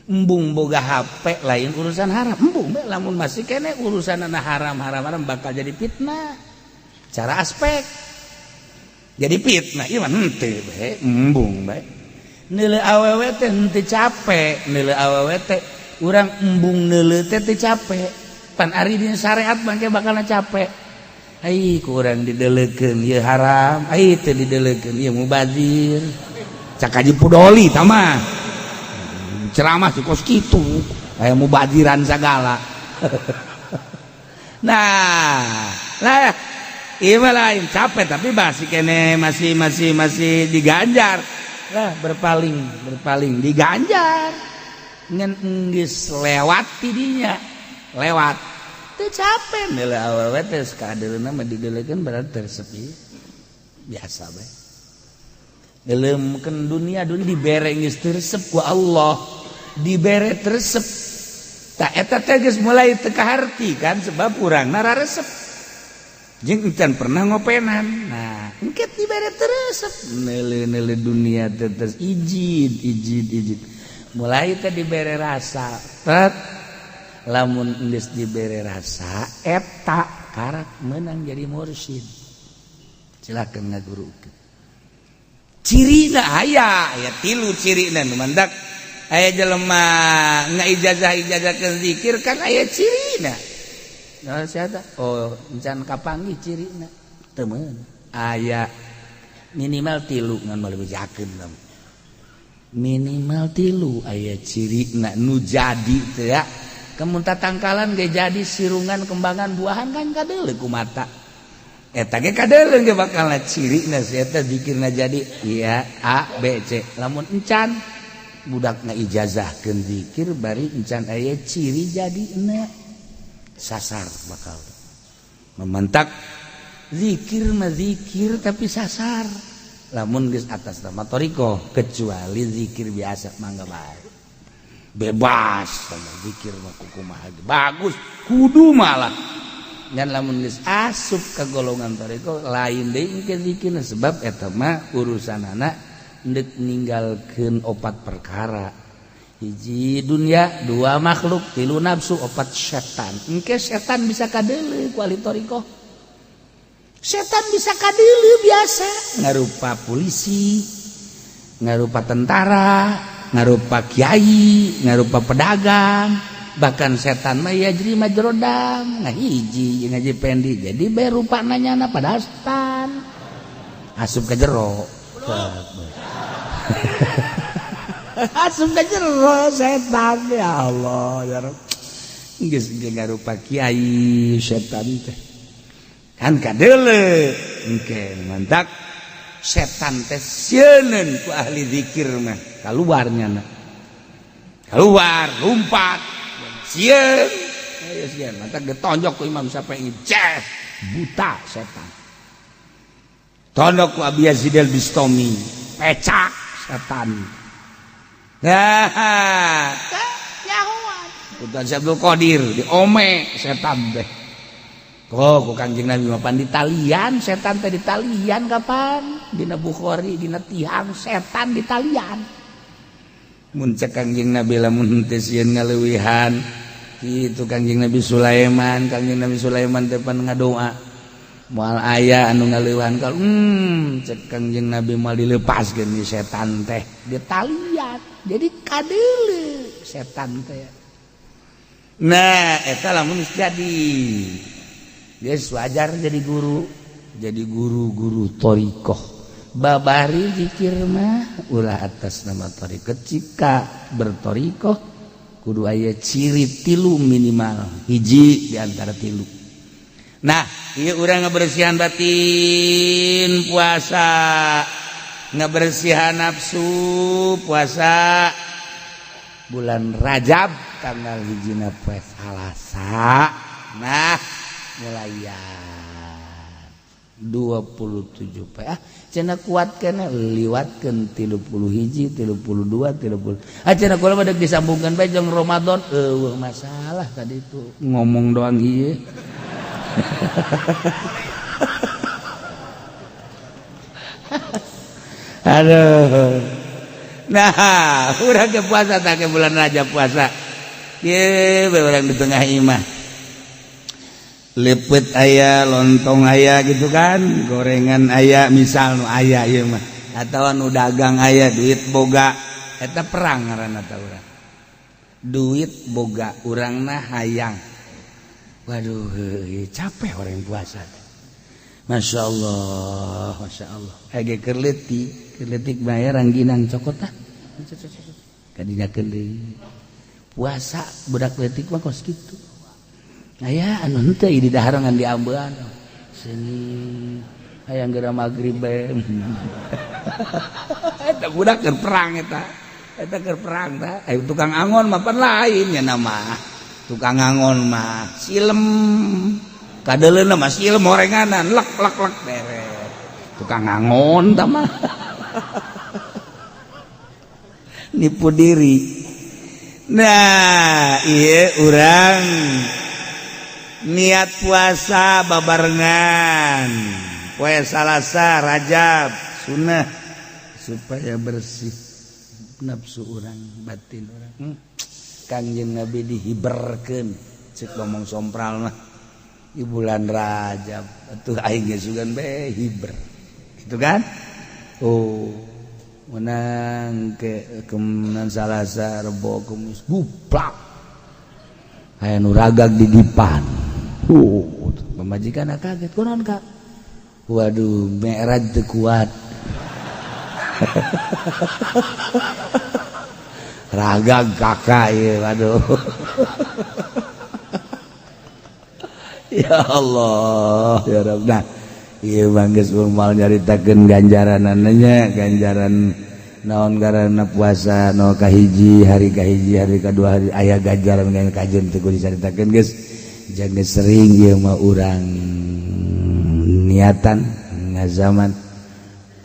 Embung boga HP lain urusan haram, embung bae. Lamun masih kene urusan anak haram haram haram, bakal jadi fitnah. Cara aspek jadi fitnah ieu mah henteu bae, embung bae. Neuleu awewe teh henteu capek, neuleu awewe teh urang embung neuleu teh teu capek. Pan ari dina syariat mah bakal capek. Ai kurang dideleukeun ieu haram, ai teu dideleukeun ieu mubazir. Cak Haji Pudoli tah mah ceramah si kos kitu, aya mubaziran sagala. Nah, lah ieu mah lain capek, tapi masih kene, masih masih masih diganjar lah, berpaling berpaling diganjar, ngan geus lewat tidinya, lewat teu capek. Neuleu awewe teh kadeuleuna mah dideleukeun berarti tersepi, biasa bae. Neuleumkeun dunia, dunia dibere geus teu resep ku Allah, dibere teu resep. Tak eta teh geus mulai teu kaharti kan, sebab urangna resep jeung encan pernah ngopenan. Nah, engke dibere teu resep, neuleu-neuleu dunia teh terus ijid ijid ijid, mulai teh dibere rasa tet. Lamun geus dibere rasa eta karak menang jadi mursyid, silakan ngagurukeun. Cirina aya, aya tilu cirina nu mandak aya jelema ngaijazah ijazah ke zikir kan aya cirina. Nah, siapa? Oh, encan kapanggih cirina teu meunang. Aya minimal tilu, ngan moal bejakeun, minimal tilu aya cirina nu jadi teh ya. Kemun tatangkalan ge jadi sirungan, kembangan, buahan kan kadeuleu ku mata. Eta ge kadeuleu ge bakal cirina si eta zikirna jadi iya A B C. Lamun encan, budak ngaijazahkeun zikir bari encan aya ciri jadina, sasar bakal mementak. Zikir mah zikir, tapi sasar lamun geus atas nama thoriqoh. Kecuali zikir biasa mangga bae, bebas sama zikir mah, kumaha bagus, kudu malah. Dan lamun geus asup ke golongan thoriqoh lain deui ke zikirna, sebab eta mah urusanana ndek ninggalkeun opat perkara: hiji dunia, dua makhluk, tilu nafsu, opat setan. Engke setan bisa kadeuleu ku ahli thoriqoh. Setan bisa kadeuleu, biasa ngarupa polisi, ngarupa tentara, ngarupa kiai, ngarupa pedagang. Bahkan setan mah yajri majrodam, ngahiji jeung Haji Pendi jadi bae rupa nanyana, padahal setan asup ke jero, asup ke jero setan. Ya Allah ya Rabb, geus ngarupa kiai setan teh kan kadeuleu. Engke mantak setan teh sieun ku ahli zikir mah, keluar nyana, keluar lompat, sieun. Ayo sieun, mantak ditonjok ku Imam Syafi'i, ces, buta setan. Tonjok ku Abi Yazid al-Bistami, pecak setan. Nah, nyahoan Utan Abdul Qadir diome setan teh. Oh, ku Kangjeng Nabi mah pan ditalian setan teh, ditalian kapan? Dina Bukhari, dina tihang setan ditalian. Mun cek Kangjeng Nabi lamun teu sieun ngaleuwihan kitu Kangjeng Nabi Sulaiman, Kangjeng Nabi Sulaiman teh pan ngadoa moal aya anu ngaleuwihan kalau cek Kangjeng Nabi moal dilepaskeun setan teh ditalian. Jadi kadeule setan teh. Nah, eta lamun jadi geus wajar jadi guru, jadi guru-guru thoriqoh. Babari zikir mah ulah atas nama thoriqoh. Jika berthoriqoh kudu aya ciri tilu minimal, hiji di antara tilu. Nah, ieu urang ngabersihan batin puasa, ngabersihan nafsu puasa bulan Rajab tanggal hijina poe Salasa. Nah, mulaian 27 poe ah cenah kuat keneh liwatkeun 31, 32, 30. Ah cenah kula mah deuk disambungkeun bae jeung Ramadan, eueuh masalah tadi itu ngomong doang ieu. Aduh. Nah, urang ke puasa tak ke bulan Rajab puasa. Ye, urang di tengah imah. Lepet aya, lontong aya gitu kan, gorengan aya, misal nu aya ieu mah. Atawa nu dagang aya, duit boga. Eta perang ngaranna ta urang. Duit boga, urangna hayang. Waduh, capek orang puasa teh. Masya Allah, Masya Allah. Ege keur leutik, keur leutik bae rangginang cokot tah. Kadinya deui. Puasa budak leutik mah kos kitu. Aya anu henteu di dahar ngan diambean. Seni hayang geura magrib bae. Eta budak keur perang eta. Eta keur perang tah. Aya tukang angon mah pan lain nya nama. Tukang angon mah silem. Kadeuleuna mah silem horenganan lek lek lek beres. Tukang angon tah mah. Nipu diri. Nah, ieu urang niat puasa babarengan poe Salasa Rajab sunnah supaya bersih nafsu urang, batin urang. Kangjeng Nabi dihiberkeun cek ngomong sompral mah di bulan Rajab atuh aing ge sugan bae hiber. Gitu kan? Oh, menang ke kemenan Salasa Rebo Kemis guplak. Aya nu ragag di dipan. Pamajikan kaget, kunaon Kak? Waduh, mi'raj teu kuat. Ragag kakak ieu, waduh. Ya Allah, ya Rabb. Nah, ieu mah geus moal nyaritakeun ganjaranana, ganjaran naon garana puasa no kahiji, hari kahiji, hari kadua, hari aya ganjaran kajen teu kudu dicaritakeun geus. Jangan sering ieu mah urang niatan ngazaman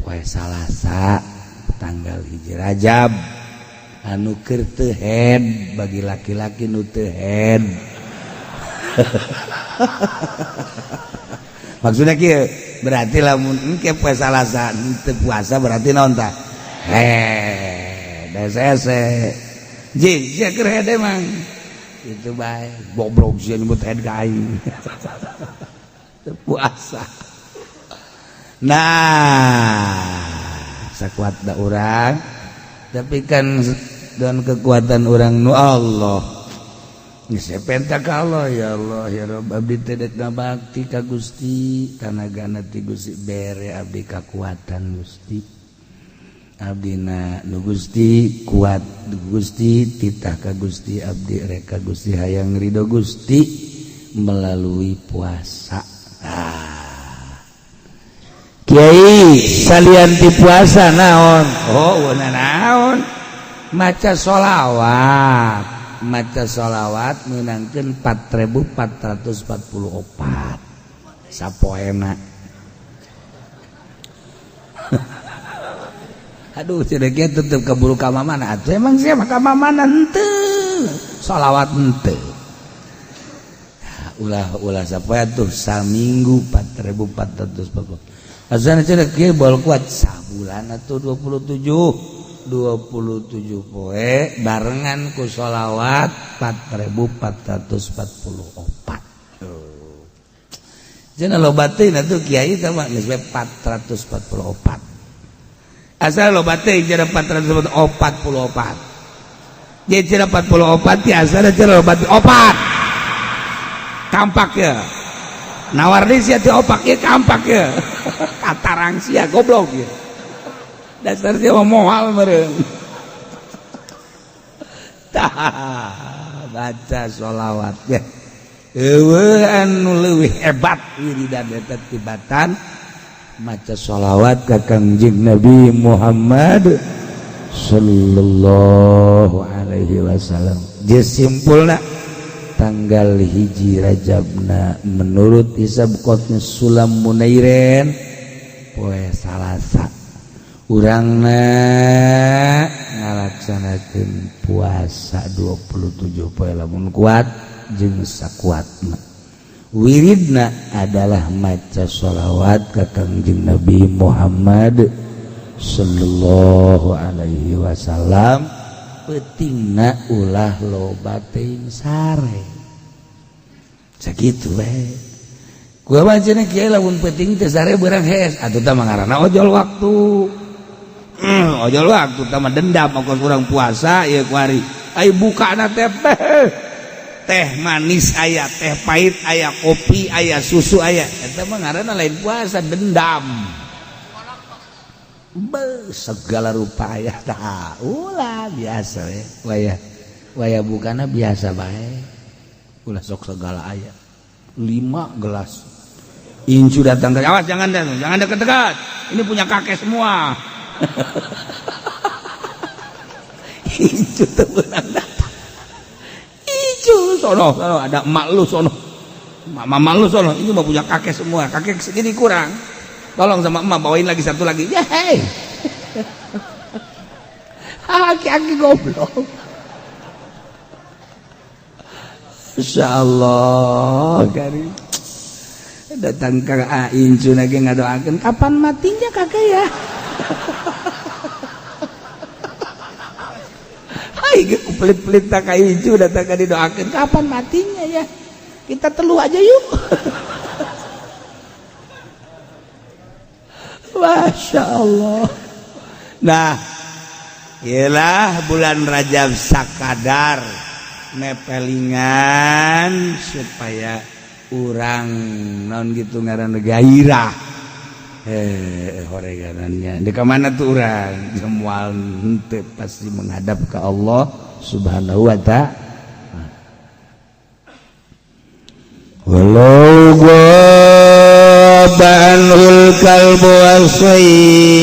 poe Salasa tanggal 1 Rajab anu keur teu head bagi laki-laki nu teu head. Maksudnya kieu berarti lamun engke poe Salasa teu puasa berarti naon tah? Head hese. Ji, sia keur head emang. Itu bae goblok sia nyebut head ka aing. Teu puasa. Nah, sakuat da urang, tapi kan dan kekuatan urang nu Allah. Geus penta ka Allah, ya Allah ya Rabb, abdi teh dek ngabakti ka Gusti, tanagana ti Gusti bere abdi kakuatan Gusti. Abdina nu Gusti kuat Gusti, titah ka Gusti abdi rek ka Gusti hayang ridho Gusti melalui puasa. Ah. Kiai salian ti puasa naon? Oh, naon? Maca sholawat. Maca sholawat meunangkeun 4444 sapoena. Aduh, cenah kieu tetep keburu ka mamana atuh. Emang sia mah ka mamana henteu. Sholawat henteu. Ulah ulah sapoe tuh saminggu 4440. Asana cenah kieu bol kuat sabulan atuh 27 poe barengan ku sholawat 4444. Cenah loba teuing atuh kiai teh mah geus we 444. Asal loba teuing cenah 444. Jadi cenah 44 ti asal cenah loba opat. Kampak ya. Nawar deui sia ti opak ieu kampak ya. Katarang sia goblok ya. Dasar sia mah moal meureun. Tah baca sholawat ya. Eueuh anu leuwih hebat wiridan eta tibatan maca sholawat ka Kangjeng Nabi Muhammad sallallahu alaihi wasallam. Jeung simpulna tanggal 1 Rajabna menurut hisab qotnya Sulam Munairen poe Salasa urangna ngalaksanakeun puasa 27 poe lamun kuat jeung sakuatna. Wiridna adalah maca sholawat ka Kangjeng Nabi Muhammad sallallahu alaihi wasallam. Peutingna ulah loba teuing sare. Sakitu we. Gua mah cenah kieu lamun peuting teu sare beurang hees atuh tah mah ngaranna ojol waktu. Ojol waktu tah mah dendam ongkos urang puasa ieu kuari. Ai bukana teh teh manis aya, teh pahit aya, kopi aya, susu aya. Eta mah ngaranna lain puasa, dendam. Be, segala rupa aya tah. Ulah biasa we. Waya waya bukana biasa bae. Ulah sok segala aya. 5 gelas. Incu datang ke, awas jangan jangan dekat-dekat. Ini punya kakek semua. Incu teu meunang datang. Incu sono, sono ada emak lu sono. Mama lu sono, ini mau punya kakek semua. Kakek segini kurang. Tolong sama emak bawain lagi satu lagi. Yeay. Aki-aki goblok. Insyaallah karim. Datang ke Incu lagi ngadoakeun kapan matinya kakek ya. Hai pelit-pelit tak ka Incu datang ka didoakeun kapan matinya ya. Kita teluh aja yuk. Masya Allah. Nah, ialah bulan Rajab sakadar nepelingan supaya urang non gitu ngaran gairah. Horeganannya. Di mana tuh urang? Semua henteu pasti menghadap ke Allah Subhanahu wa ta'ala. Walau ghaba anhul kalbu wasaid.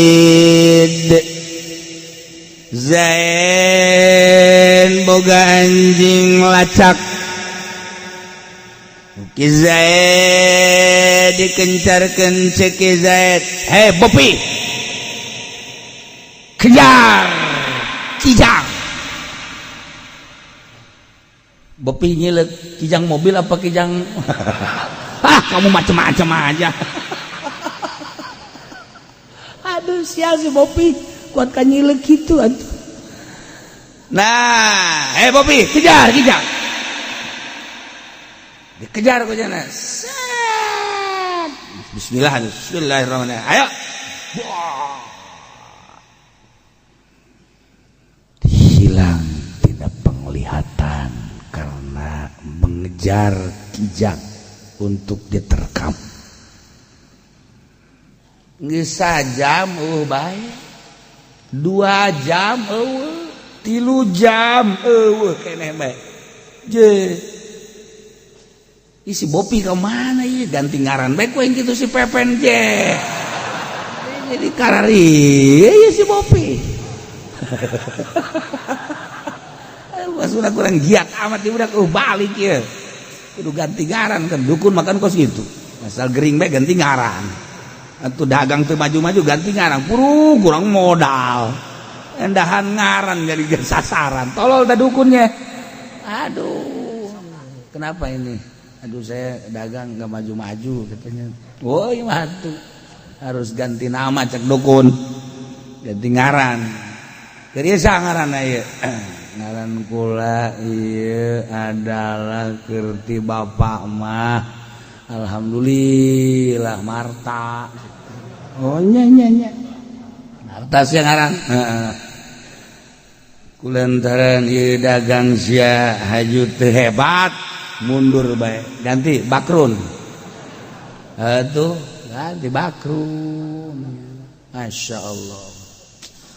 Zain boga anjing lacak. Ki Zaid dikencarkeun cek Ki Zaid, "Hei Bopi, kejar kijang." Bopi nyilek kijang mobil apa kijang? Ah, kamu macem-macem aja. Aduh, sial si Bopi, kuat kan nyilek gitu atuh. Nah, hei Bopi, kejar kijang. Dikejar ku jana. Set. Bismillah, bismillahirrahmanirrahim. Ayo. Hilang tidak penglihatan karena mengejar kijang untuk diterkam. Geus sajam eueuh bae. 2 jam eueuh, 3 jam eueuh keneh bae. Je. Ih, si Bopi ke mana ya? Ganti ngaran bae ku yang gitu si Pepen je. Jadi karari ya si Bopi. Maksudnya kurang giat amat di budak balik ya. Kudu ganti ngaran kan dukun makan kos gitu. Asal gering bae ganti ngaran. Atuh dagang teu maju-maju ganti ngaran. Puru kurang modal. Endahan ngaran jadi sasaran. Tolol dah dukunnya. Aduh. Kenapa ini? Aduh, saya dagang nggak maju-maju katanya. Woi, mah tuh harus ganti nama, cek dukun, ganti ngaran. Jadi ngaran ieu, ngaran kula ieu adalah kerti bapak mah alhamdulillah Marta. Oh, nya nya nya, Marta sih ngaran. Heeh, kulantaran ieu dagang sia haju teu hebat, mundur bae, ganti Bakrun. Atuh ganti Bakrun, Masya Allah.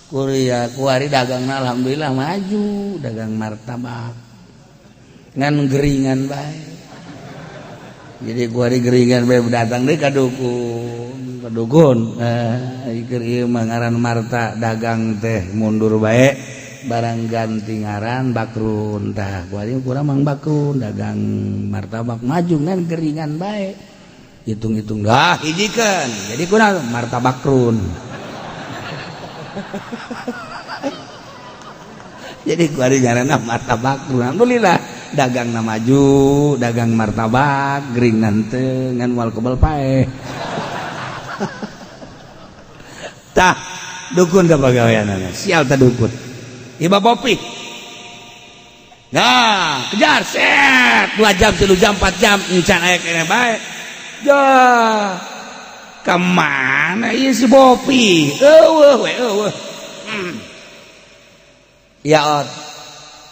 Kuria kuari dagangna alhamdulillah maju, dagang martabak ngan geringan bae. Jadi kuari geringan bae, datang deui ka dukun, ka dukun, eh keur ieu mah ngaran Marta, dagang teh mundur bae, barang ganti ngaran Bakrun. Tah, kuari kurang Mang Bakrun, dagang martabak maju ngan geringan bae. Hitung-hitung dah, hijikeun jadi kurang martabakrun. Jadi kuari ngaranna martabakrun, alhamdulillah dagang na maju, dagang martabak gering teu ngan moal kebel paeh. Tah, dukun teh pagaweanana sial. Tah, dukun Iba Bopi. Nah, kejar set 2 jam, 3 jam, 4 jam, encan aya keneh bae. Jah. Kemana ieu si Bopi? Eueuh we, eueuh. Ya ot.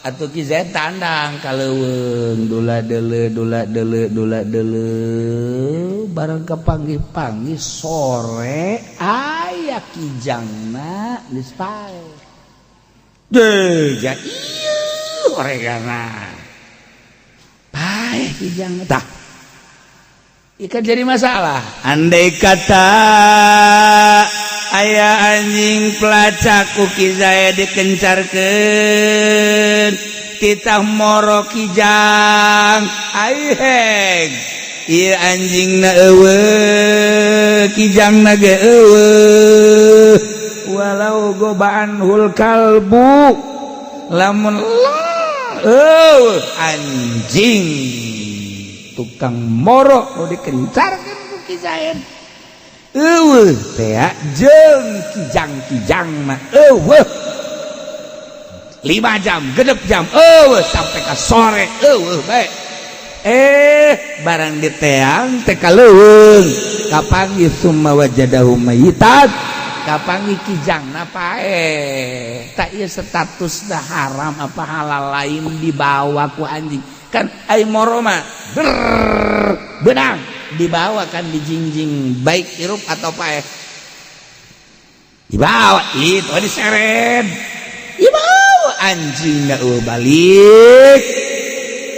Atuh Ki Zaid tandang ka leuweung, dula deuleu, dula deuleu, dula deuleu, bareng kapanggih-panggih sore aya kijangna geus paeh. Deh, ja ieu oregana. Paeh kijang tah. Ikan jadi masalah. Andai kata aya anjing pelacak ku Ki Zaid dikencarkeun titah moro kijang, aiheg ieu anjingna eueuh, kijangna ge eueuh, walau gobaan hul kalbu, lamun eueuh anjing tukang moro nu dikencarkeun ku Ki Zaid eueuh teh jeung kijang-kijang mah eueuh 5 jam, 6 jam eueuh, sampai ka sore eueuh bae. Eh, barang diteang teh ka leuweung kapanggih, summa wajadahu mayitan, kapanggih kijangna paeh. Tak, ieu status dah haram apa halal lain dibawa ku anjing? Kan ai moro mah benang dibawa kan, dijingjing, baik hirup atau paeh dibawa. Itu diseret, dibawa anjing eueuh, balik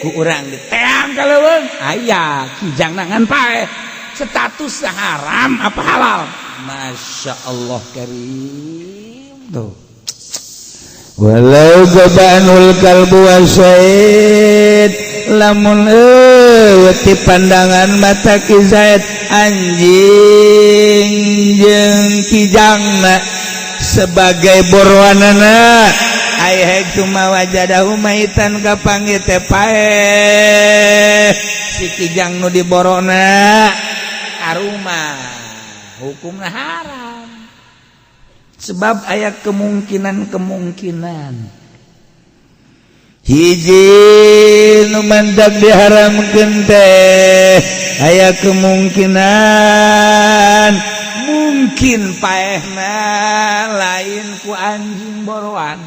ku urang diteang ka leuweung aya kijangna ngan paeh. Status haram apa halal? Masya Allah karim tuh. Walau gobanul kalbu wasaid, lamun eueuh ti pandangan mata Ki Zaid anjing jeung kijangna sebagai boroanana, ai cuma wajadahu maitan, kapanggih teh paeh si kijang nu diborona, aruma hukumna haram, sebab aya kemungkinan-kemungkinan. Hiji nu mantak diharamkeun teh aya kemungkinan mungkin paehna lain ku anjing boroan.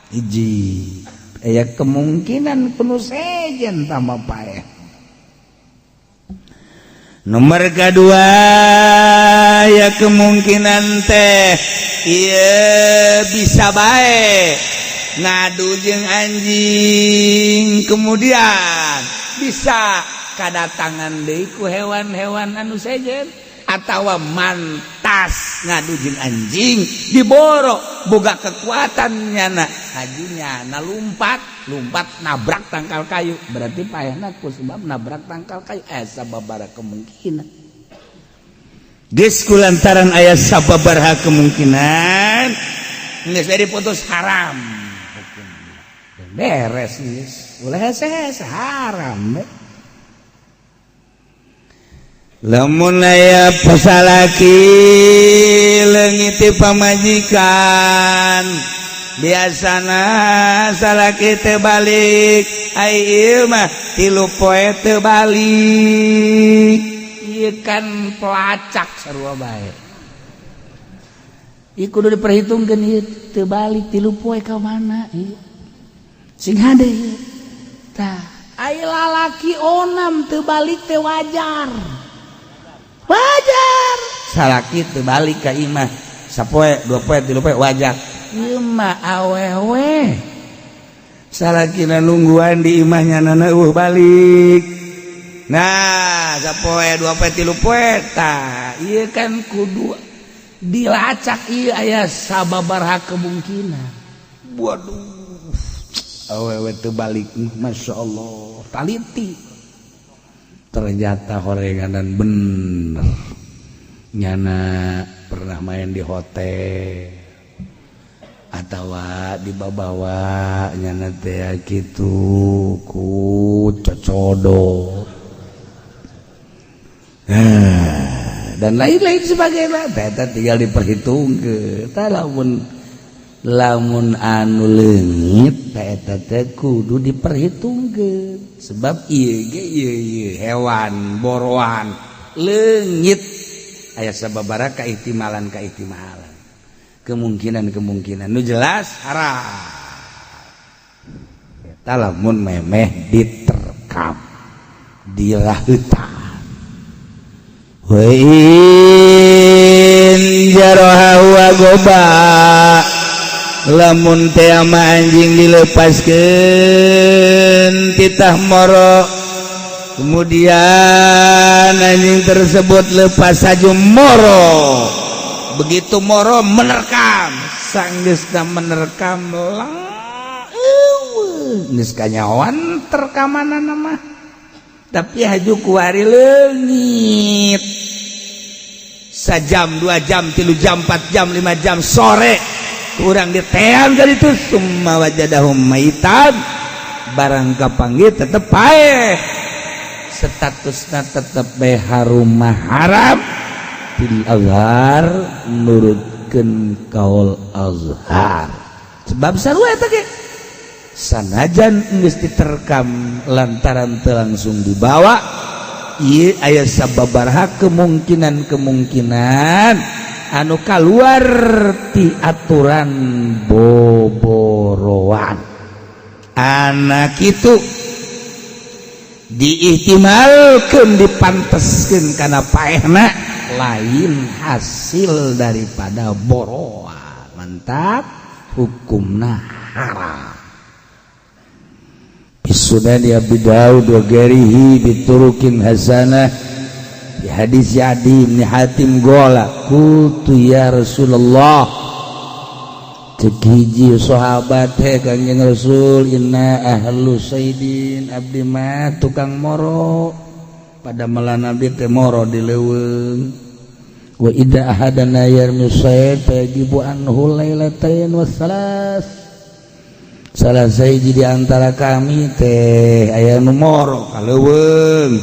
Hiji, aya kemungkinan penuh sejen tambah paeh. Nomor kedua ya, kemungkinan teh iya bisa baik ngadu jeung anjing, kemudian bisa kadatangan deui ku hewan-hewan anu sejen, atawa mantas ngadu jeung anjing diboro, boga kekuatan nyana, hajunya na lumpat lumpat nabrak tangkal kayu, berarti payahna ku sebab nabrak tangkal kayu. Eh, sababara kemungkinan. Geus kulantaran aya sababaraha kemungkinan, geus diputus haram, beres geus, ulah hese-hese, haram. Lamun aya pasalaki leungit ti pamajikan, biasana salaki teu balik, ai ieu mah 3 poe teu balik. Ieu kan pelacak sarua bae. Ieu kudu diperhitungkeun, ieu teu balik 3 poe ka mana ieu? Sing hade ieu. Tah, ai lalaki onam teu balik teh wajar. Wajar. Salaki teu balik ka imah sapoe, 2 poe, 3 poe wajar. Ieu mah awewe. Salakina nungguan di imahnya, nana euweuh balik. Nah, sapoe, 2 poe, 3 poe, tah ieu kan kudu dilacak, ieu aya sababaraha kemungkinan. Waduh, awewe teu balik, Masya Allah, taliti. Ternyata horenganan bener, nyana pernah main di hotel atau dibawa nyana teh gitu ku cocodo. Nah, dan lain-lain sebagainya. Eta tinggal diperhitungkeun. Tah, lamun lamun anu leungit eta teh kudu diperhitungkeun, sebab ieu ge ieu ieu hewan boroan leungit aya sababaraha kaihtimalan kaihtimalan, kemungkinan-kemungkinan. Nu jelas haram eta lamun memeh diterkam, dilaheutan. Wa in jaroha wa goba, lamun teh ama anjing dilepaskeun titah moro, kemudian anjing tersebut lepas saja moro, begitu moro menerkam, sanggeusna menerkam lah geus kanyawan terkamanana mah, tapi haju kuari leungit sajam, 2 jam, 3 jam, 4 jam, 5 jam, sore kurang diteang dari itu, summa wajadahum maitan, barang kapanggih tetep paeh, statusna tetep bae harumah haram fil azhar, nurutkeun kaul azhar, sebab sarua eta ge sanajan geus diterkam lantaran teu langsung dibawa, ieu aya sababaraha kemungkinan-kemungkinan anu kaluar ti aturan boboroan. Anak itu diihtimalkan, dipanteskan karena paehna lain hasil daripada boroan, mantap hukumna haram. Sunan Abi Daud wa ghairihi biturukin hasanah di hadis Adi bin Hatim gola, qultu ya Rasulullah, cek hiji sahabat he, Kanjeng Rasul, inna ahlu saidin, abdi mah tukang moro, pada melan abdi teh moro di leuweung, wa idza ahadana yarmi sayd fayajibu anhu lailatain wasalas, salah sahiji di antara kami teh aya nu moro ka leuweung,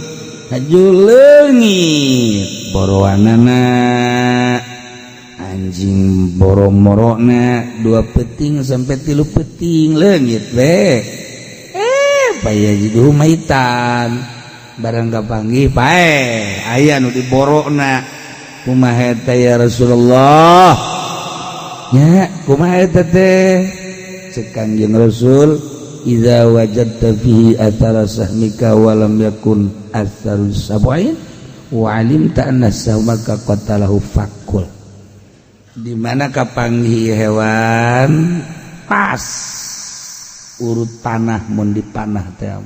haju leungit boroanana, anjing boro-morona 2 peting sampai 3 peting leungit we, fayajiduhu maitan, barang kapanggih pae, aya nu diborokna, kumaha eta ya Rasulullah? Nya kumaha eta teh? Cek Kangjeng Rasul, idza wajadta fihi athara sahmika wa lam yakun atharu sab'in wa alimta anna sahmaka qatalahu fakul. Di mana kapanggih hewan pas urut panah, mun dipanah teh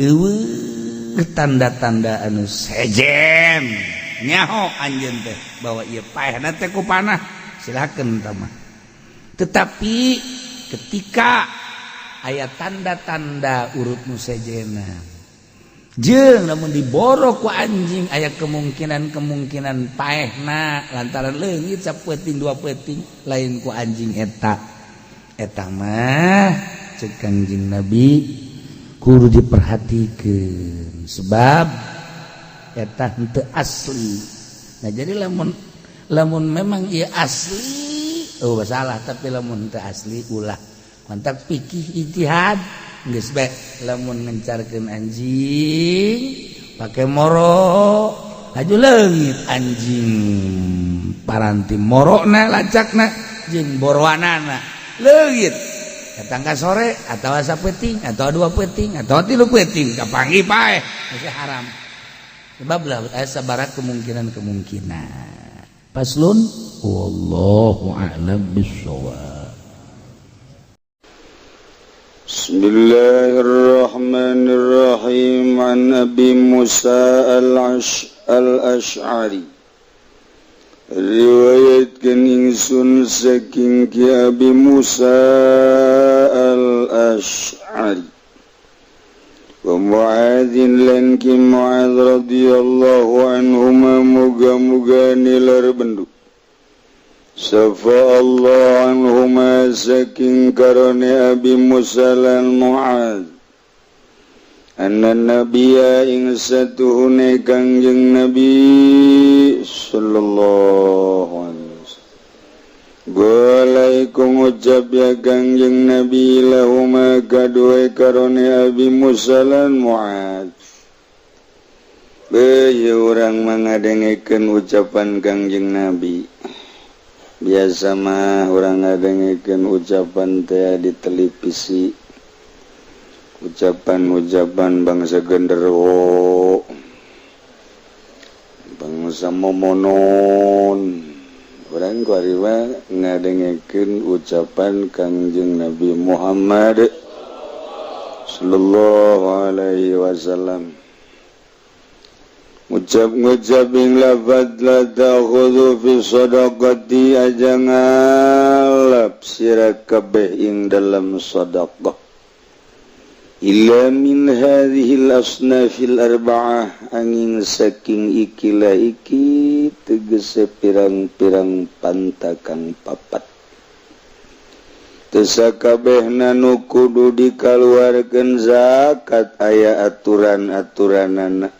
euweuh tanda-tanda anu sejen, nyaho anjeun teh bahwa ieu paehna teh ku panah, silakeun tah mah. Tetapi ketika aya tanda-tanda urut nu sejena jeung lamun diboro ku anjing aya kemungkinan-kemungkinan paehna lantaran leungit sapeting 2 peting lain ku anjing eta, eta mah cek Kangjeng Nabi kudu diperhatikan, sebab Eta henteu asli. Nah, jadi lamun lamun memang ieu asli, oh salah, tapi lamun teu asli ulah. Kontak fikih ijtihad geus bae. Lamun ngencarkeun anjing pake moro, aju leungit anjing paranti morona, lacakna jeung boroanana leungit, datang ka sore atau sapeuting atau 2 peuting atau 3 peuting kapanggih paeh, masih haram, sebab lah aya sabaraha kemungkinan-kemungkinan. Faslun, wallahu a'lam bissawab. بسم الله الرحمن الرحيم. عن أبي موسى الأشعري riwayatkeun ingsun saking Ki Abi Musa Al-Ash'ari wa Mu'adzin lan Ki Mu'adz radhiyallahu anhuma, muga-muga nilar bendu sapa Allah anhuma saking karone Abi Musa lan Mu'adz, anna nabiyya ing satuhune Kangjeng Nabi sallallahu alaihi wasallam, Golaikum ucap ya Kangjeng Nabi lahuma kadue karone Abi Musa lan Mu'adz. Beuh, urang mangadengekeun ucapan Kangjeng Nabi. Biasa mah urang ngadengekeun ucapan teh di televisi, ucapan-ucapan bangsa genderuwo, bangsa momonon. Urang kuari mah ngadengekeun ucapan Kangjeng Nabi Muhammad sallallahu alaihi wasallam. Ucap ngucap ing lafad, la ta'khudhu fi sadaqati, aja ngalap sira kabeh ing dalam sadaqah, illa min hadhil asnafil arba'ah, angin saking ikilah iki, tegese pirang-pirang pantakang papat. Teu sakabehna nu kudu dikaluarkeun zakat, aya aturan-aturanana.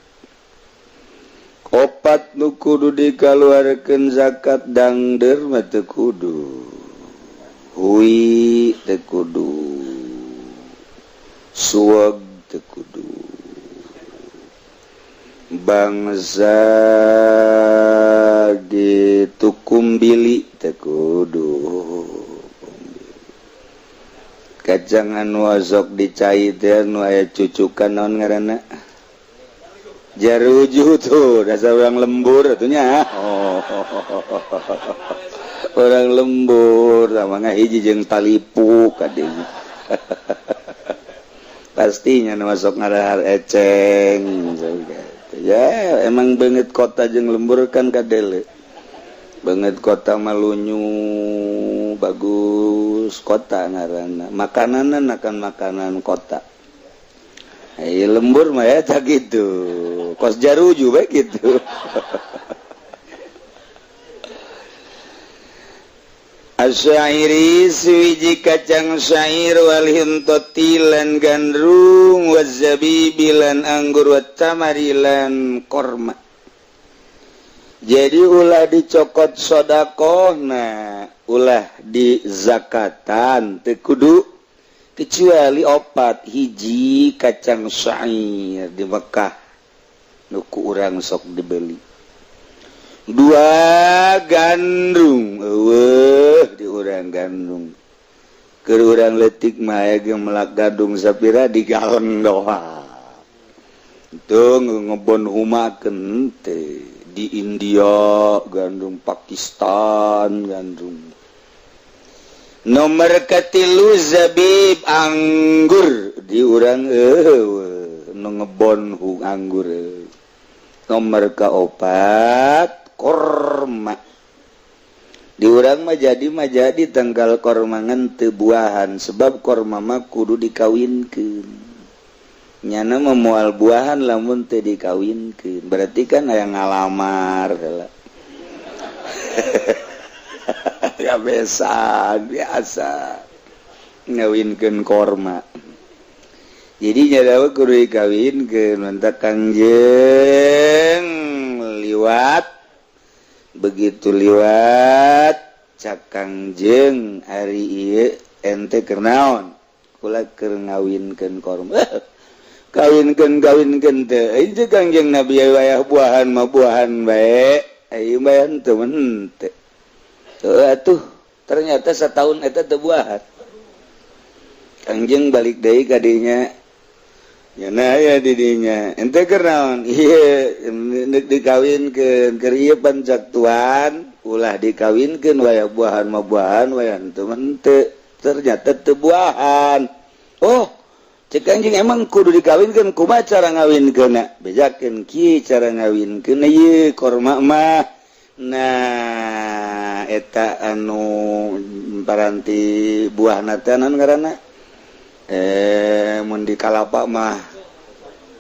Opat nu kudu dikaluarkeun zakat: dangder mah teu kudu, hui teu kudu, suweg teu kudu, bangsa gitu kumbili teu kudu, kacang anu osok dicai teh nu aya cucukan, naon ngaranna, jaruju tuh, dasar orang lembur atunya. Oh, orang lembur sama hiji jeung talipu kadinya pastinya nu masuk ngadahar eceng ya. Emang banget kota jeung lembur kan kadele banget. Kota malunyu bagus, kota ngaranna, makanan akan makanan kota. Eh, lembur mah ya tak gitu, kos jaruju baik gitu. Asyairi suwiji kacang syair, wal hintoti lan gandrung, wazabibi lan anggur, wattamari lan korma. Jadi ulah dicokot sodakoh, nah ulah di zakatan teu kudu kecuali opat: hiji kacang syair di Mekah nu ku urang sok dibeli, dua gandrung, eueuh di urang gandrung, keur urang leutik mah aya ge melak gadung sapira di galon doang itu ngebon humakeun teh. Di India gandum, Pakistan gandum. Nomor katilu zabib anggur, di urang nu ngebon hu anggur. Nomor kaopat korma, di urang mah jadi tanggal korma ngan teu buahan, sebab korma mah kudu dikawinkeun. Nyana memual buahan lamun teu dikawinkeun, berarti kan aya ngalamar heula ya, biasa biasa ngawinkeun korma. Jadi nyadawa kudu dikawinkeun. Mantap, Kangjeng. Begitu liwat, cak Kangjeng, "Ari ieu ente keur naon?" "Kula keur ngawinkeun korma." Kawinkeun, kawinkeun teh ieu Kangjeng Nabi, wayah buahan mah buahan bae, ayo bae teu henteu atuh. Ternyata setahun eta teu buahan. Kangjeng balik deui ka dinya. Nya ya, di dinya ente keur naon? Ieu dikawinkeun keur ieu pan cak tuan ulah dikawinkeun, wayah buahan mah buahan, wayah henteu mah henteu. Ternyata teu buahan. "Oh," cek Kanjeng, "emang kudu dikawinkeun? Kumaha cara ngawinkeunna? Bejakeun kieu cara ngawinkeun ieu korma mah." Nah, eta anu paranti buahna teh naon ngaranna? Mun di kalapa mah,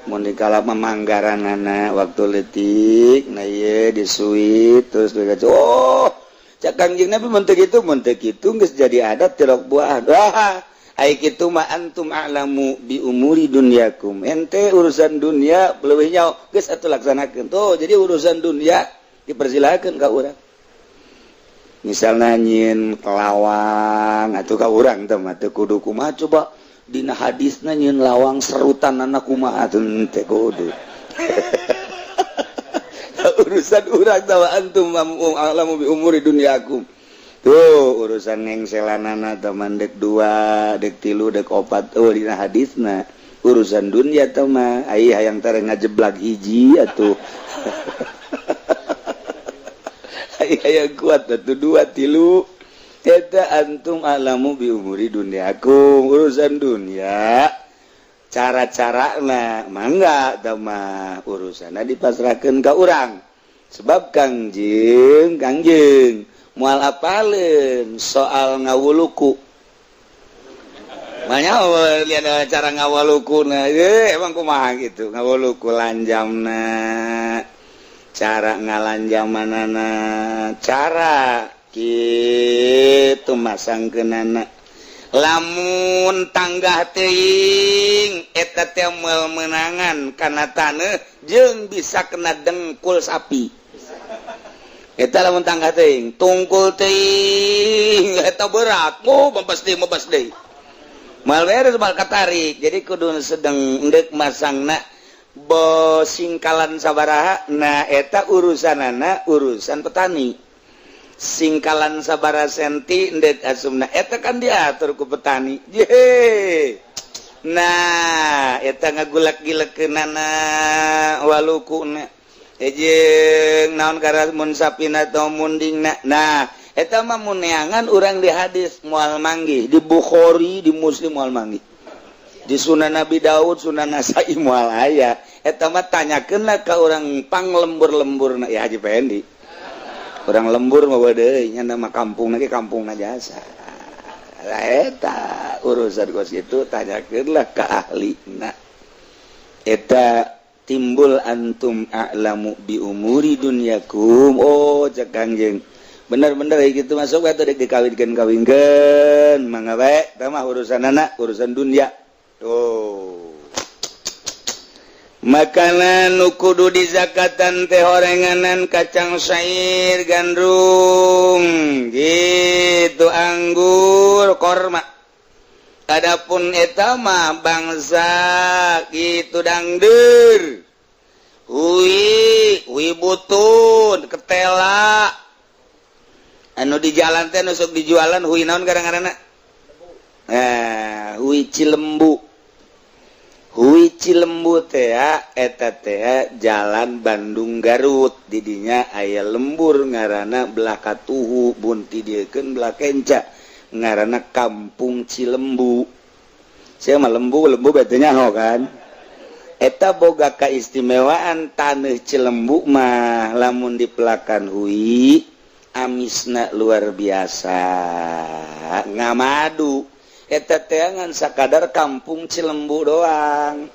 mun di kalapa manggaranana waktu leutik. Nah, ieu disuit terus digacu. "Oh," cak Kangjeng Nabi, "mun teu kitu, mun teu kitu geus jadi adat tilok buah." Wah, ai kitu mah antum a'lamu bi umuri dunyakum, ente urusan dunia leuwih nyaho, geus atuh laksanakeun. Tuh, jadi urusan dunia dipersilakeun ka urang. Misalnya nyieun lawang atuh ka urang teh mah teu kudu kumaha. Coba dina hadisna nyieun lawang serutan anak kumaha atuh, teu kudu. Urusan urang tawa antum a'lamu bi umuri dunyakum. Tuh, urusan ngengselanana teman dek dua, dek tilu, dek opat, oh, dina hadisna. Urusan dunia teh mah ai hayang tare ngajeblak hiji atuh, ai hayang kuat atuh dua, tilu. Eta antum a'lamu bi umuri dunyakum, urusan dunia cara-cara na mangga mah urusan dipasrahkan ke urang, sebab Kangjeng, Kangjeng mual apaleun soal ngawuluku. Banyak lihat cara ngawaluku. Nah, emang kumaha gitu ngawuluku, lanjamna, cara ngalanjam manana, cara gitu masang kenana. Lamun tanggah teuing eta teh moal menangan kana taneuh jeung bisa kena dengkul sapi. Eta lamun tanggah teuing, tungkul teuing eta berat, oh, bebas deui, bebas deui, moal beres, moal katarik. Jadi kudu sedang endek masangna bo singkalan sabaraha. Nah, eta urusanana urusan petani, singkalan sabara senti endek asumna, eta kan diatur ku petani. Ye, nah, eta ngagulak gilekeunana walukuna jeung naon karas mun sapina atau mundingna. Nah, eta mah mun neangan urang di hadis moal manggih, di Bukhari, di Muslim moal manggih, di Sunan Nabi Daud, Sunan Nasai moal aya. Eta mah tanyakeun lah ka urang pang lembur-lembur ya, Haji Pendi urang lembur mah deui nya, nama kampung lagi kampung jasa lah. Eta urusan kos itu tanyakeun lah ka ahli. Nah, eta timbul antum a'lamu bi umuri dunyakum. "Oh," cek Kangjeng, "bener-bener gitu masuk atau dek dikawinkeun, kawinkeun mangga bae, tah mah urusan anak, urusan dunia." Tuh, makanan nu kudu dizakatan teh horenganan kacang syair, gandum gitu, anggur, korma. Adapun eta mah bangsa gitu dangder, hui hui butun, ketela anu di jalan teh nusuk dijualan, hui naon kadang-kadang? Eh, hui Cilembu, hui Cilembu teh eta teh jalan Bandung Garut, didinya aya lembur ngaranna belah katuhu bunti diekeun belah kenca, ngaranna Kampung Cilembu. Saya mah lembu lembu betulnya ho kan. Eta boga keistimewaan tanah Cilembu mah, lamun dipelakan hui amisna luar biasa, ngamadu. Eta teangan sakadar Kampung Cilembu doang.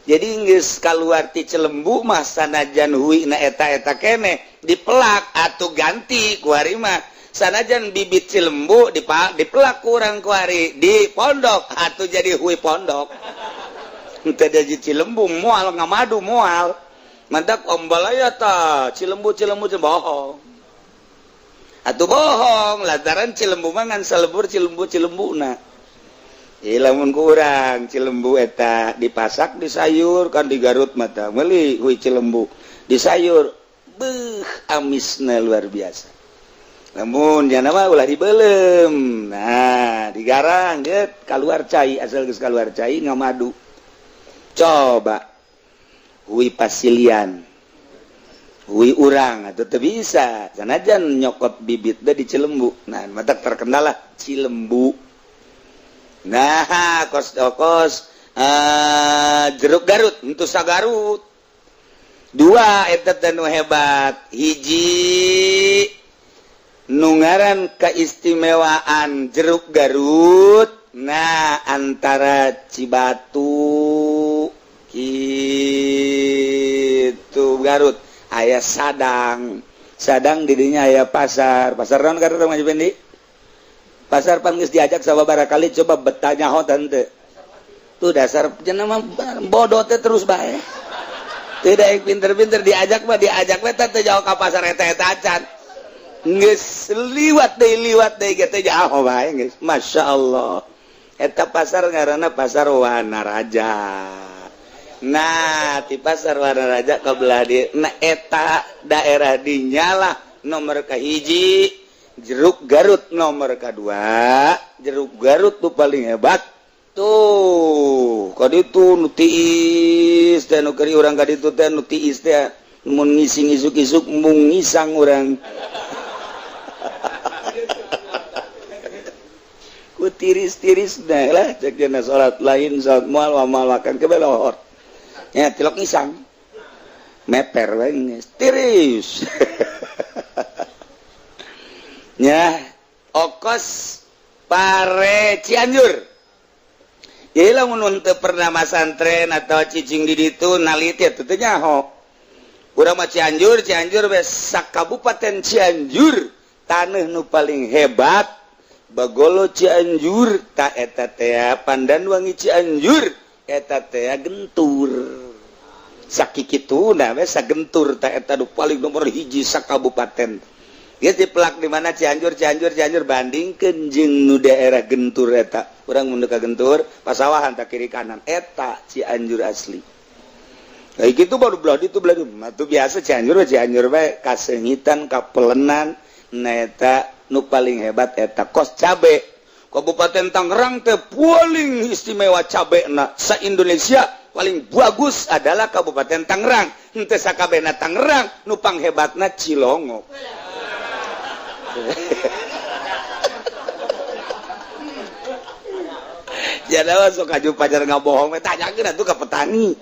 Jadi geus kaluar ti Cilembu mah sanajan hui na eta-eta kene dipelak atau ganti ku ari mah. Sanajan bibit Cilembu dipelak kurang ku ari di pondok atau jadi hui pondok. Henteu jadi Cilembu moal ngamadu, moal. Mantak ombalaya ta Cilembu, Cilembu, Cilembu, bohong. Atuh bohong lantaran Cilembu mah ngan salebur Cilembu Cilembuna. Ieu lamun ku urang Cilembu eta dipasak di sayur kan di Garut mah tah meuli hui Cilembu di sayur beuh amisna luar biasa. Lamun jana mah ulah dibelem. Nah, digarang geut kaluar cai asal geus kaluar cai ngamadu. Coba hui pasilian hui urang atau teu bisa sanajan nyokot bibit da di Cilembu. Nah, matak terkenal lah Cilembu. Nah, kos kos jeruk Garut untuk sagarut dua eta teh nu hebat. Hiji nu ngaran keistimewaan jeruk Garut, nah antara Cibatu gitu Garut aya Sadang. Sadang didinya aya pasar. Pasar naon Garut Mang Pendi? Pasar pan geus diajak sababaraha kali coba betanya ho tante. Tuh dasar cenah mah bodoh teh terus bae. Tidak pinter-pinter diajak mah diajak we teh jauh ka pasar eta-eta acan. Geus liwat deui ge teh jauh bae geus. Masya Allah. Eta pasar ngaranna Pasar Wanaraja. Nah, di Pasar Wanaraja ke belah di nah eta daerah dinyalah nomor kahiji jeruk Garut, nomor kedua jeruk Garut tuh paling hebat tuh. Kaditu nu tiis teh nu keur urang kaditu teh nu tiis teh mun ngising isuk-isuk mung ngisang urang ku tiris-tiris dah lah cek dina salat lain salat moal wa malakan kebelohor ya tilok ngisang meper we geus tiris. Nya okos pare Cianjur. Jadi lamun teu pernah masantren atau cicing di ditu naliti atuh teu nyaho. Urang mah Cianjur, Cianjur we sakabupaten Cianjur taneuh nu paling hebat Bagolo Cianjur ta eta teh Pandanwangi Cianjur eta teh Gentur. Sakikituna we sagentur ta eta nu paling nomor hiji sakabupaten. Geus dipelak di mana Cianjur Cianjur Cianjur bandingkeun jeung nu daerah Gentur eta. Urang mun ka Gentur pasawahan tak kiri kanan eta Cianjur asli. Kayak gitu baru belah ditu belah ditu. Mah tuh biasa Cianjur Cianjur bae kaseungitan kapelenan na eta nu paling hebat eta kos cabe. Kabupaten Tangerang teh paling istimewa cabena sa Indonesia paling bagus adalah Kabupaten Tangerang. Henteu sakabehna Tangerang nu panghebatna Cilongok. Jadi sok aju pajar ngabohong we tanyakeun atuh ka petani.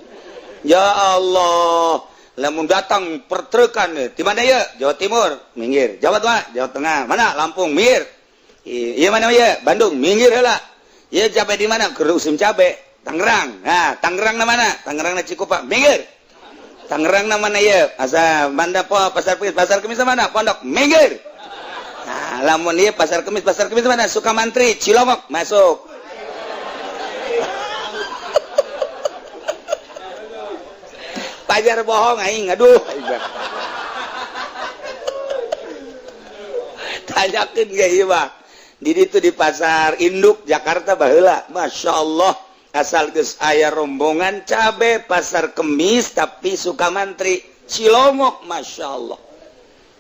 Ya Allah, lamun datang pertrukan di mana ya? Jawa Timur, minggir. Jawa Tengah, Jawa Tengah. Mana? Lampung, minggir. Iya mana ya? Bandung, minggir heula. Ieu cabe di mana? Keur musim cabe. Tangerang. Nah, Tangerang na mana? Tangerang na Cikupa, minggir. Tangerang na mana ieu? Asa Banda po Pasar Kemis, Pasar Kemis mana? Pondok, minggir. Nah, lamun ieu Pasar Kemis, Pasar Kemis mana? Sukamantri, Cilongok, masuk. Pajar bohong aing, aduh. Tanyakeun ge ieu mah. Di ditu di pasar induk Jakarta baheula, Masya Allah, asal geus aya rombongan cabe Pasar Kemis tapi Sukamantri, Cilongok, Masya Allah.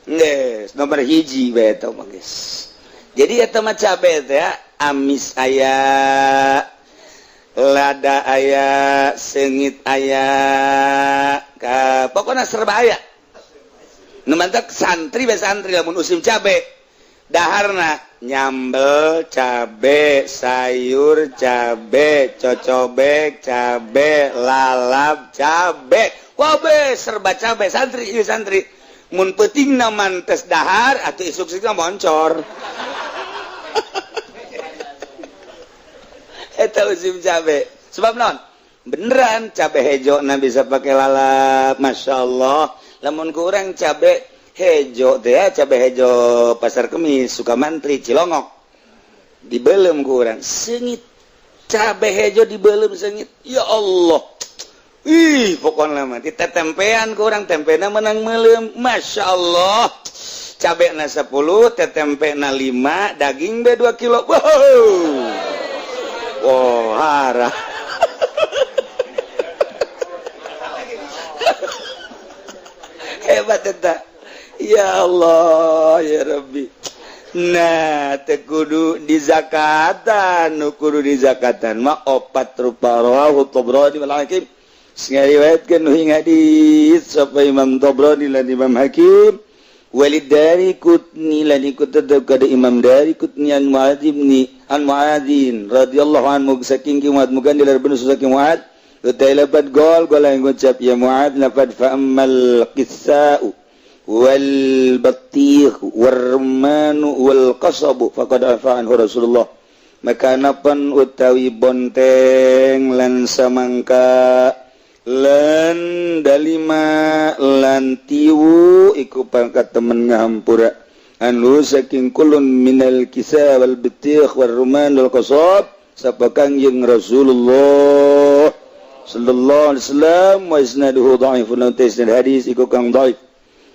Geus nomor hiji bae eta mah geus. Jadi eta mah cabe teh amis aya, lada aya, seungit aya, ka pokona serba aya. Nu mantak santri bae santri lamun musim cabe daharna nyambel cabe, sayur cabe, cocobek cabe, lalap cabe, wabe serba cabe santri ieu santri. Mun peutingna mantes dahar atuh isuk-isukna moncor. Eta musim cabe. Sebab non beneran cabe hejo na bisa pakai lalap, Masya Allah. Lamun kurang cabe hejo teh cabe hejo Pasar Kemis, Sukamantri, Cilongok dibelem kurang sengit cabe hejo dibelem sengit. Ya Allah. Ih, pokoknya mah ditetempean kurang tempena menang melem. Masya Allah. Cabe na 10, teh tempe na 5, daging be 2 kilo. Wow. Oh, harah. Hebat eta. Ya Allah, ya Rabbi. Nah, teu kudu dizakatan, nu kudu dizakatan mah opat rupa rawahu Tabrani wal Hakim. Ngariwayatkeun nu hadis sapa Imam Tabrani lan Imam Hakim. Walid dari Qutni lan ikut tetep kada Imam dari Qutni an Muadz ibni an Muadzin radhiyallahu anhu saking ki Muadz mugan dilar ben saking Muadz utai lepat gol gol yang ngucap ya Muadz lafad fa ammal qissa'u wal battikh war rumman wal qasab faqad afa anhu Rasulullah. Maka napan utawi bonteng lan samangka lan dalima lan tiwu iku pangkat temen ngahampura anu saking kulun minal kisa wal bitikh war ruman wal qasab sapa Kangjeng Rasulullah sallallahu alaihi wasallam wa isnaduhu dhaifun isnad hadis iku kang dhaif.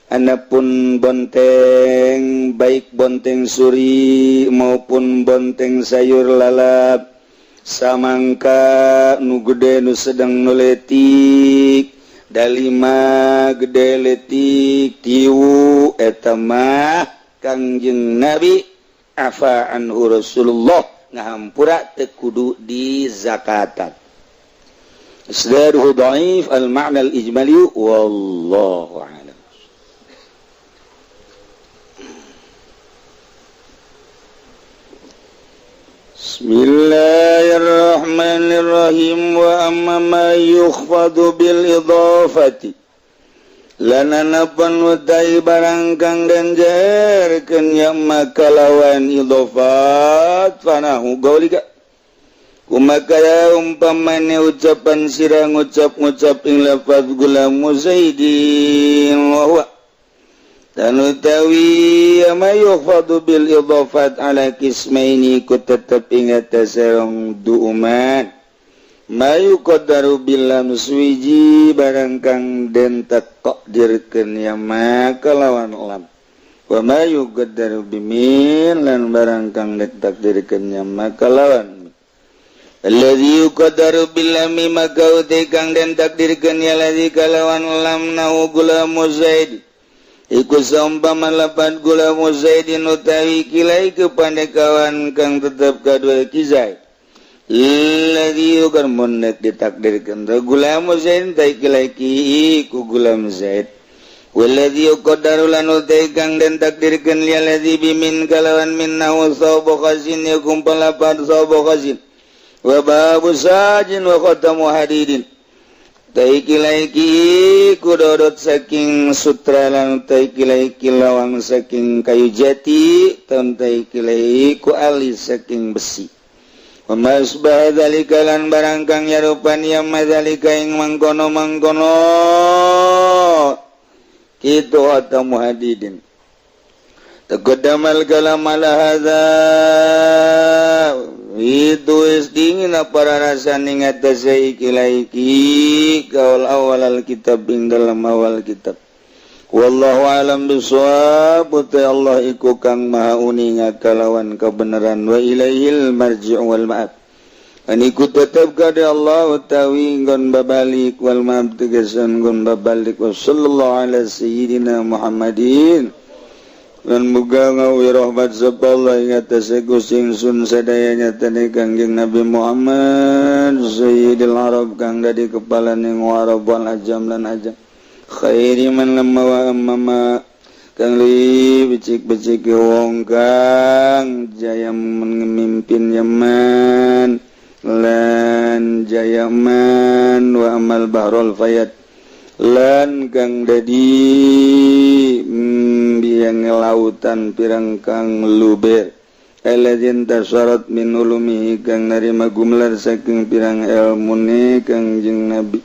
Anapun bonteng baik bonteng suri maupun bonteng sayur lalap samangka nu gede nu sedang nu letik dalima gede letik tiwu eta mah Kangjeng Nabi afa anhu Rasulullah ngahampura teu kudu dizakatan. Isnaduhu dhaif al ma'na al ijmali wallahu a'lam. Bismillahirrahmanirrahim. Wa amma ma yukhfadu bil idafati lananapan utai barang kang danjarkeun ya maka lawan idafat fanahu gaulika kumakaya umpamane ucapan sira ngucap-ngucap ing lafaz gulamu Zaidin wa huwa dan utawi ma yukhfadu bil idafat ala kismaini ku tetep ing atas duuman ma yuqaddaru bil lam suwiji barang kang den takdirkeun ya ma kalawan lam wa ma yuqaddaru bimin lan barang kang den takdirkeun ya ma kalawan alladzi yuqaddaru bil lam maka uti kang den takdirkeun ya ladzi kalawan lam nau gulamu Zaid iku saumpama lapan gulamu Zaidin utawi kilai kepandekawan kang tetep kadua ki Zaid alladzi yuqadar mun ditakdirkeun gulamu Zaid ta kilai ki ku gulam Zaid walladzi yuqaddaru lan utai kang den takdirkeun li alladzi bimin kalawan minna wa sawbu khazin yakum palapan sawbu khazin wa babu sajin wa khatamu hadidin taiki-laiki kudodot saking sutra lan taiki-laiki lawang saking kayu jati tan taiki-laiki ku alis saking besi wa masbah dzalika lan barang kang yarupan ya madzalika ing mangkono-mangkono kitu atamu hadidin taqaddamal kalam ala hadza itu is dingin para rasa ning atas iki laiki kaul awal alkitab ing dalam awal kitab wallahu alam bisawab. Allah iku kang maha uninga kalawan kebenaran wa ilaihil marji'u wal ma'ab an iku tetep kada Allah utawi nggon babalik wal ma'ab tegesan nggon babalik wa sallallahu ala sayyidina Muhammadin lan muga ngawi rahmat sapa Allah ing atase Gusti ingsun sadaya nyatane Kangjeng Nabi Muhammad sayyidil Arab kang dadi kepalaning Arab wal ajam lan ajam khairi man lamma wa amma kang li becik-becik wong kang jaya memimpin Yaman lan jaya man wa amal bahrul fayad lan kang dadi biang lautan pirang kang luber alladzin tasarat min ulumihi kang narima gumlar saking pirang ilmune Kangjeng Nabi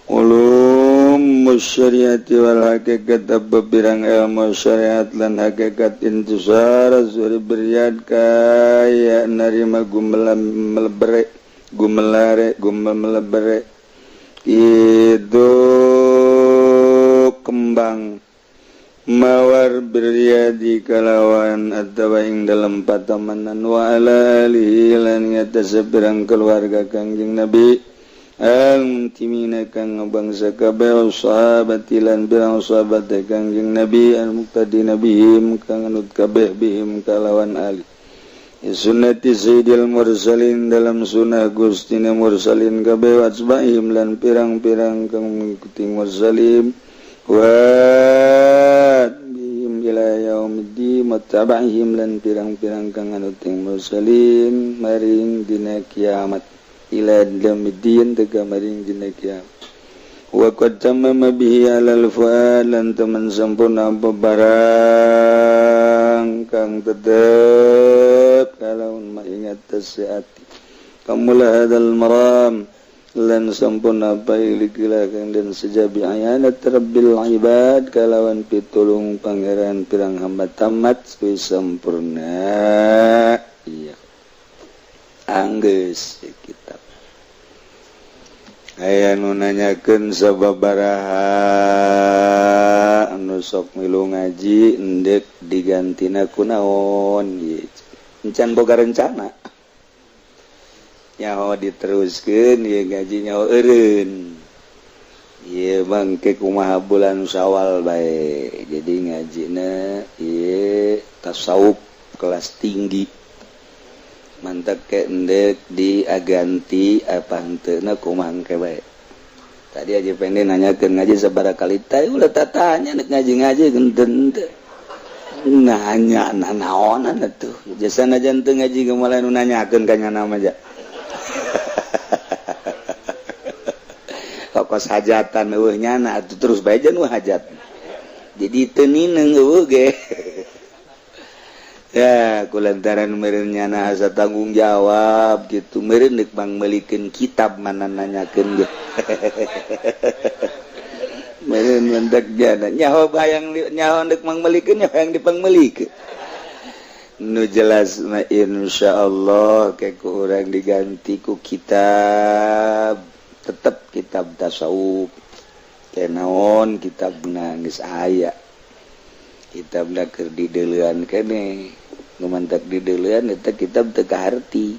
ulum syariati wal hakikat pirang ilmu syariat lan hakikat intisar zuri beriat kaya narima gumlam melebere gumelare gumel melebere itu kembang Mawar biryadi kalawan atawa ing dalam patamanan wa ala alihi lan ngatas pirang keluarga Kangjeng Nabi al-muntimina kang bangsa kabeh sahabat lan pirang sahabat Kangjeng Nabi al-muqtadina bihim kang anut kabeh bihim kalawan ali sunnati sayyidil mursalin dalam sunnah gustina mursalin kabeh watsbaihim lan pirang-pirang kang mengikuti mursalin wa bihim ila yaumiddin wattaba'ihim lan pirang-pirang kang anut mursalin maring dina kiamat ila yaumiddin tega maring dina kiamat wa qad tamama bihi alal fuad lan temen sampurna apa barang kang tetep kalawan maingat ati kamula hadal maram lan sampurna apa ilikila kang dan sejabi ayanat rabbil ibad kalawan pitulung pangeran pirang hamba tamat kuwi sampurna. Iya, anggeus kitab. Aya nu nanyakeun sababaraha anu sok milu ngaji endek digantina ku naon, encan boga rencana nyaho diteruskeun ieu ngaji nyaho eureun ieu bangke kumaha bulan Syawal bae. Jadi ngajina ieu tasawuf kelas tinggi mantak ke endek diaganti apa henteu na kumaha engke bae. Tadi aja pendek nanyakeun ngaji sabaraha kali teh ulah tatanya nek ngaji-ngaji genten teu nanya nanaonan atuh jasa najan teu ngaji geumala nu nanyakeun ka nyana mah ja. Kos hajatan eueuh nyana atuh terus bae jan hajat jadi teu nineung eueuh ge. Ya kulantaran meureun nyana asa tanggung jawab gitu meureun deuk mangmeulikeun kitab mana nanyakeun ge. Meureun mendak jana nyaho bayang nyaho deuk mangmeulikeun nyaho yang dipangmeulikeun nu jelas mah insyaallah ke ku urang diganti ku kitab tetep kitab tasawuf ke naon kitabna geus aya kitabna keur dideuleuan keneh nu mantak dideuleuan eta kitab teu kaharti.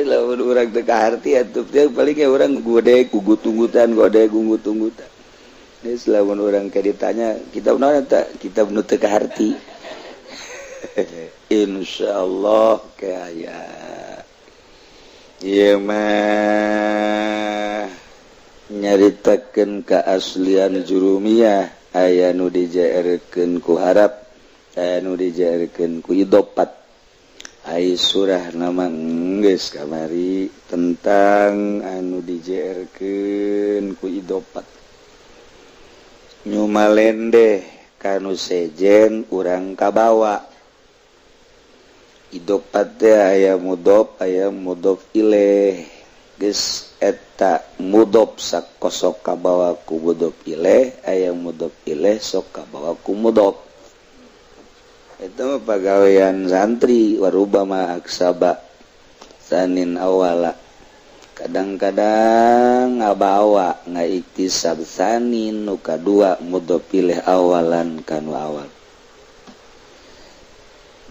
Lamun urang teu kaharti atuh teh paling ge urang gode gugut-tunggutan gode gugut-tunggutan. Geus lamun urang ke ditanya kitab naon eta kitab nu teu kaharti. Insyaallah ke aya ieu mah nyaritakeun keaslian jurumiyah aya nu dijaerkeun ku harap aya nu dijaerkeun ku idopat. Ai surah nama geus kamari tentang anu dijaerkeun ku idopat nyumalendeh kanu sejen urang kabawa. Idopat teh aya mudhof aya mudhof ilaih geus eta mudhof sakosok kabawa ku mudhof ilaih aya mudhof ilaih sok kabawa ku mudhof. Eta mah pagawean santri warubama aksaba sanin awala kadang-kadang ngabawa ngaiktisab sanin nu kadua mudhof ilaih awalan kanu awal.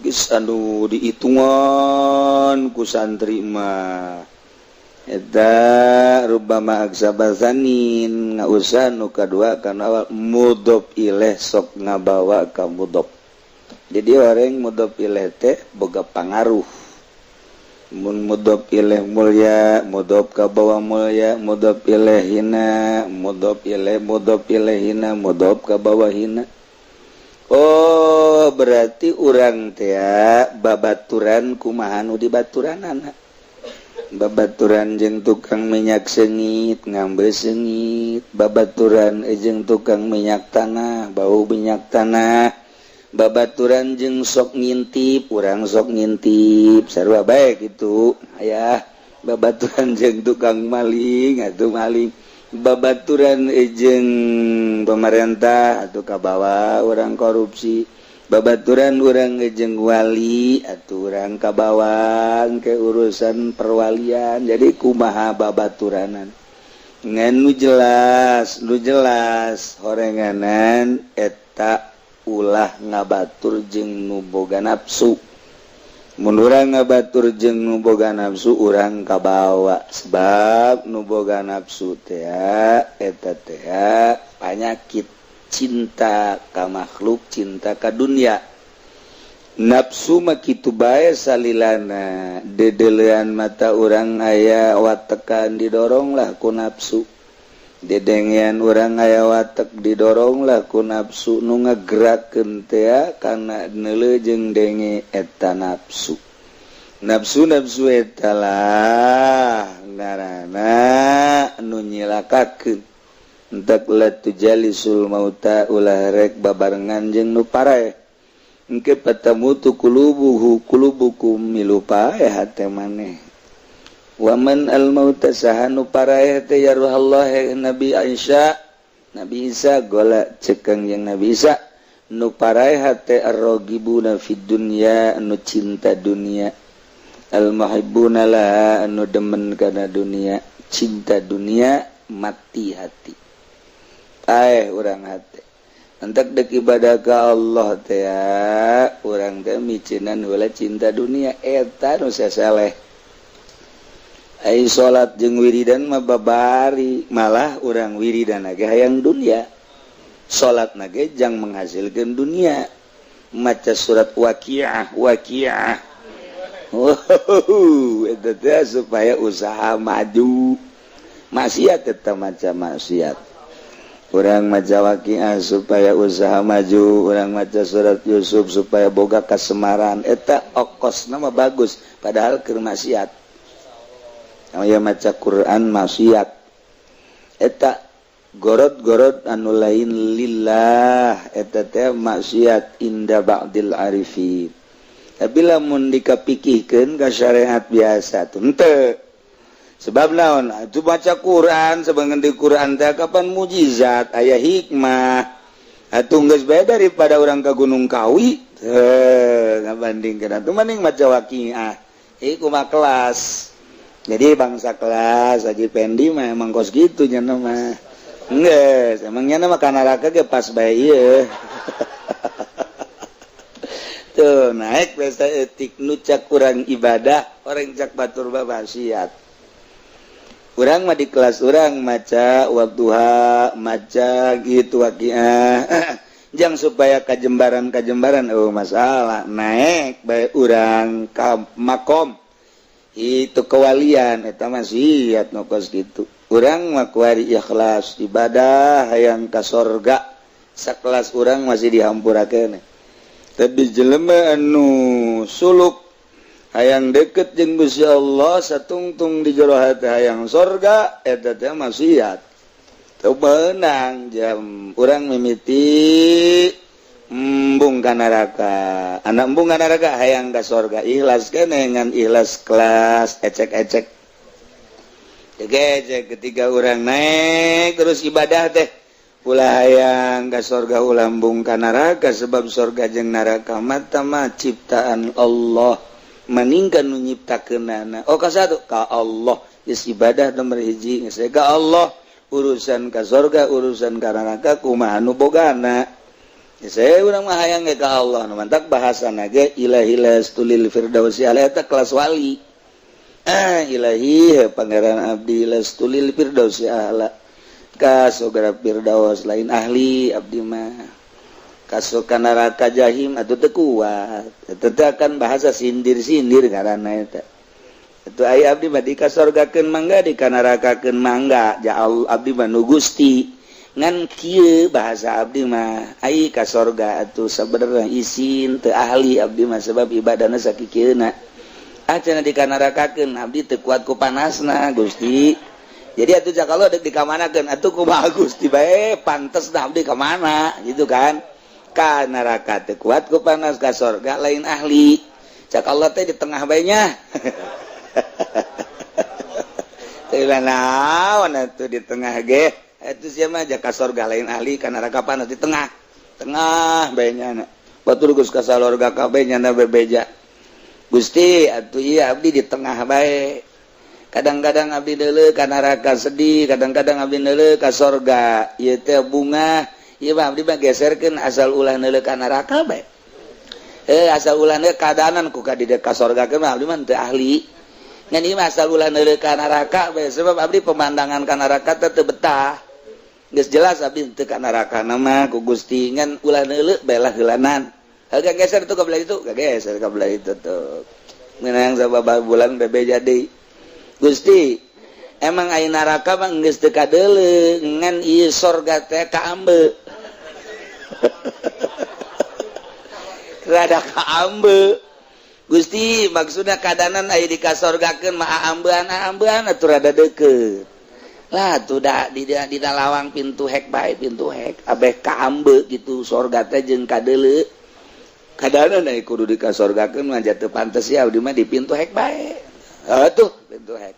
Geus anu dihitungan ku santri mah eta rubama aksabazanin ngausan nu kadua kana awal mudhof ilaih sok ngabawa ka mudhof. Jadi orang mudhof ilaih teh boga pangaruh. Mun mudhof ilaih mulya mudhof ka bawa mulya mudhof ilaih hina mudhof ilaih hina mudhof ka bawa hina. Oh berarti urang teh babaturan kumaha nu dibaturanana. Babaturan jeung tukang minyak seungit ngambil seungit, babaturan jeung tukang minyak tanah bau minyak tanah, babaturan jeung sok ngintip urang sok ngintip sarua bae kitu aya. Babaturan jeung tukang maling atuh maling, babaturan jeung pemerintah atau kabawa orang korupsi, babaturan orang jeung wali atau orang kabawang ke urusan perwalian. Jadi kumaha babaturanan Ngan nu jelas, nu jelas horenganan eta ulah ngabatur jeung nu boga nafsu. Mun urang ngabatur jeung nu boga nafsu, urang kabawa, sebab nu boga nafsu teh eta teh panyakit cinta ka makhluk, cinta ka dunia. Nafsu mah kitu bae salilana, dedelean mata urang aya watekan didoronglah ku nafsu, dedengean urang aya watek didoronglah ku nafsu. Nu ngagerakeun teh kana neuleu jeung denge eta nafsu. Nafsu nafsu eta lah ngaranna nu nyilakakeun. Entek la tujalisul mauta, ulah rek babarengan jeung nu paraeh, engke patamutu qulubuhu qulubukum, milu paeh hate maneh. Waman al mauta, saha nu paraeh teh ya ruhallah Nabi Aisyah, Nabi Isa gola cekeng yang Nabi Isa, nu paraeh hate arrogibuna fid dunya, nu cinta dunia, al muhibbuna laha, anu demen kana dunia, cinta dunia mati hati, paeh urang hate. Entek dek ibadah ka Allah teh urang teh miceunan heula cinta dunia, eta nu sasaleh. Ai salat jeung wiridan mah babari, malah urang wiridan ge hayang dunia, salat ge jang menghasilkeun dunia. Maca surat Waqiah Waqiah, oh, eta teh supaya usaha maju. Maksiat eta, maca maksiat. Urang maca Waqiah supaya usaha maju, urang maca surat Yusuf supaya boga kasemaran, eta okos nama bagus, padahal keur maksiat. Aya maca Quran maksiat, eta gorot-gorot anu lain lillah, eta teh maksiat inda ba'dil arifin. Tapi lamun dikapikihkeun ka syariat biasa tuh henteu. Sebab naon itu baca Quran, sebenarnya di Quran teh kapan mujizat, aya hikmah, atuh geus bae daripada urang ka Gunung Kawi heuh ngabandingkeun, atuh mending maca Waqiah ieu kumaha kelas. Jadi bangsa kelas Haji Pendi mah emang kos gitu nya mah. Geus emang nya mah ka neraka ge pas bae ieu. Tuh naik biasa etik nu cak kurang ibadah, orang cak batur maksiat. Urang mah di kelas urang maca Wadduha, maca gitu Waqiah jang supaya kajembaran-kajembaran, oh masalah naik bae urang ka makom itu kewalian, eta maksiat nu kos gitu. Urang mah kuari ikhlas ibadah hayang ka sorga, sakelas urang masih dihampurakeun. Tapi jelema anu suluk hayang deket jeung Gusti Allah, satungtung di jero hati hayang sorga, eta teh maksiat. Teu meunang jam urang mimiti embung ka neraka, anak embung ka neraka hayang ka sorga, ikhlas keneh ngan ikhlas kelas ecek-ecek. Ecek ketika urang naik terus ibadah teh ulah hayang ka sorga, ulah embung ka neraka, sebab sorga jeung neraka mata mah ciptaan Allah, meningkan nu nyiptakeunana. Oh, ka satu ka Allah. Geus ibadah nomor hiji geus ka Allah, urusan ka sorga, urusan ka neraka kumaha nu bogana. Saya urang mah hayang ge ka Allah. Nu mantak bahasana ge ilahi lastulil firdausi ala, eta kelas wali. Ah, ilahi pangeran abdi lastulil firdausi ala, ka surga firdaus lain ahli abdi mah, kaso ka neraka jahim atuh teu kuat. Eta teh akan bahasa sindir-sindir ngaranna eta. Itu aya abdi mah dikasorgakeun mangga, dikanarakakeun mangga, ja Allah abdi mah nu Gusti. Ngan kieu bahasa abdi mah, ai ka sorga atuh sabenerna isin, teu ahli abdi mah sebab ibadahna sakikieuna. Ah, cenah dikanarakakeun abdi teu kuat ku panasna Gusti. Jadi atuh cak dek dikamanakeun atuh kumaha Gusti bae pantes dah abdi ka mana gitu kan. Ka neraka teu kuat ku panas, ka sorga lain ahli. Cak Allah teh di tengah bae nya. Teu naon atuh di tengah ge. Itu siapa aja ka sorga lain ahli, ka neraka panas, di tengah. Tengah bae nya. Batur geus ka sorga kabeh nya bebeja. Gusti atuh ieu abdi di tengah bae. Kadang-kadang abdi deuleu ka neraka sedih, kadang-kadang abdi deuleu ka sorga ieu teh bunga. Ieu mah abdi mah geserkeun asal ulah neuleu ka neraka bae. Asal ulah neuleu kadanan ku ka di ka sorga mah abdi mah teu ahli. Ngan ieu mah asal ulah neuleu ka neraka bae, sebab abdi pemandangan ka neraka teh teu betah. Geus jelas abdi teu ka neraka mah ku Gusti, ngan ulah neuleu bae lah heulanan. Heuh geser tuh ka belah itu, geser ka belah itu tuh. Menang sababaraha bulan bebe jadi. Gusti, emang aya neraka mah geus teu kadeuleu, ngan ieu sorga teh kaambe. Rada kaambe. Gusti, maksudna kadanan aya di kasorgakeun mah aambean-aambean atuh rada deukeut. Lah atuh da di dina lawang pintu hek bae, pintu hek abeh kaambe gitu sorga teh jeung kadeuleu. Kadanan aya kudu di kasorgakeun mah teu pantes ya abdi mah di pintu hek bae. Atuh pintu hek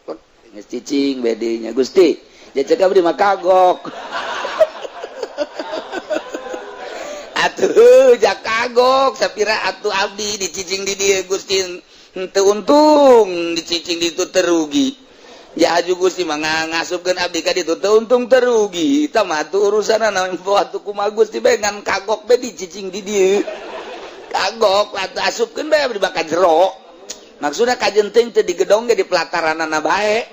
geus cicing bedinya Gusti. Jacek abdi mah kagok. Atuh jak kagok sapira atuh abdi dicicing di dieu Gusti henteu untung, dicicing di ditu terugi. Ja aju Gusti mah ngasupkeun abdi ka ditu teu untung terugi. Eta mah atuh urusanna atuh kumaha Gusti bae ngan kagok bae dicicing di dieu. Kagok atuh asupkeun bae abdi bakal jero. Maksudna kajenting teu digedong ge di pelataranana bae.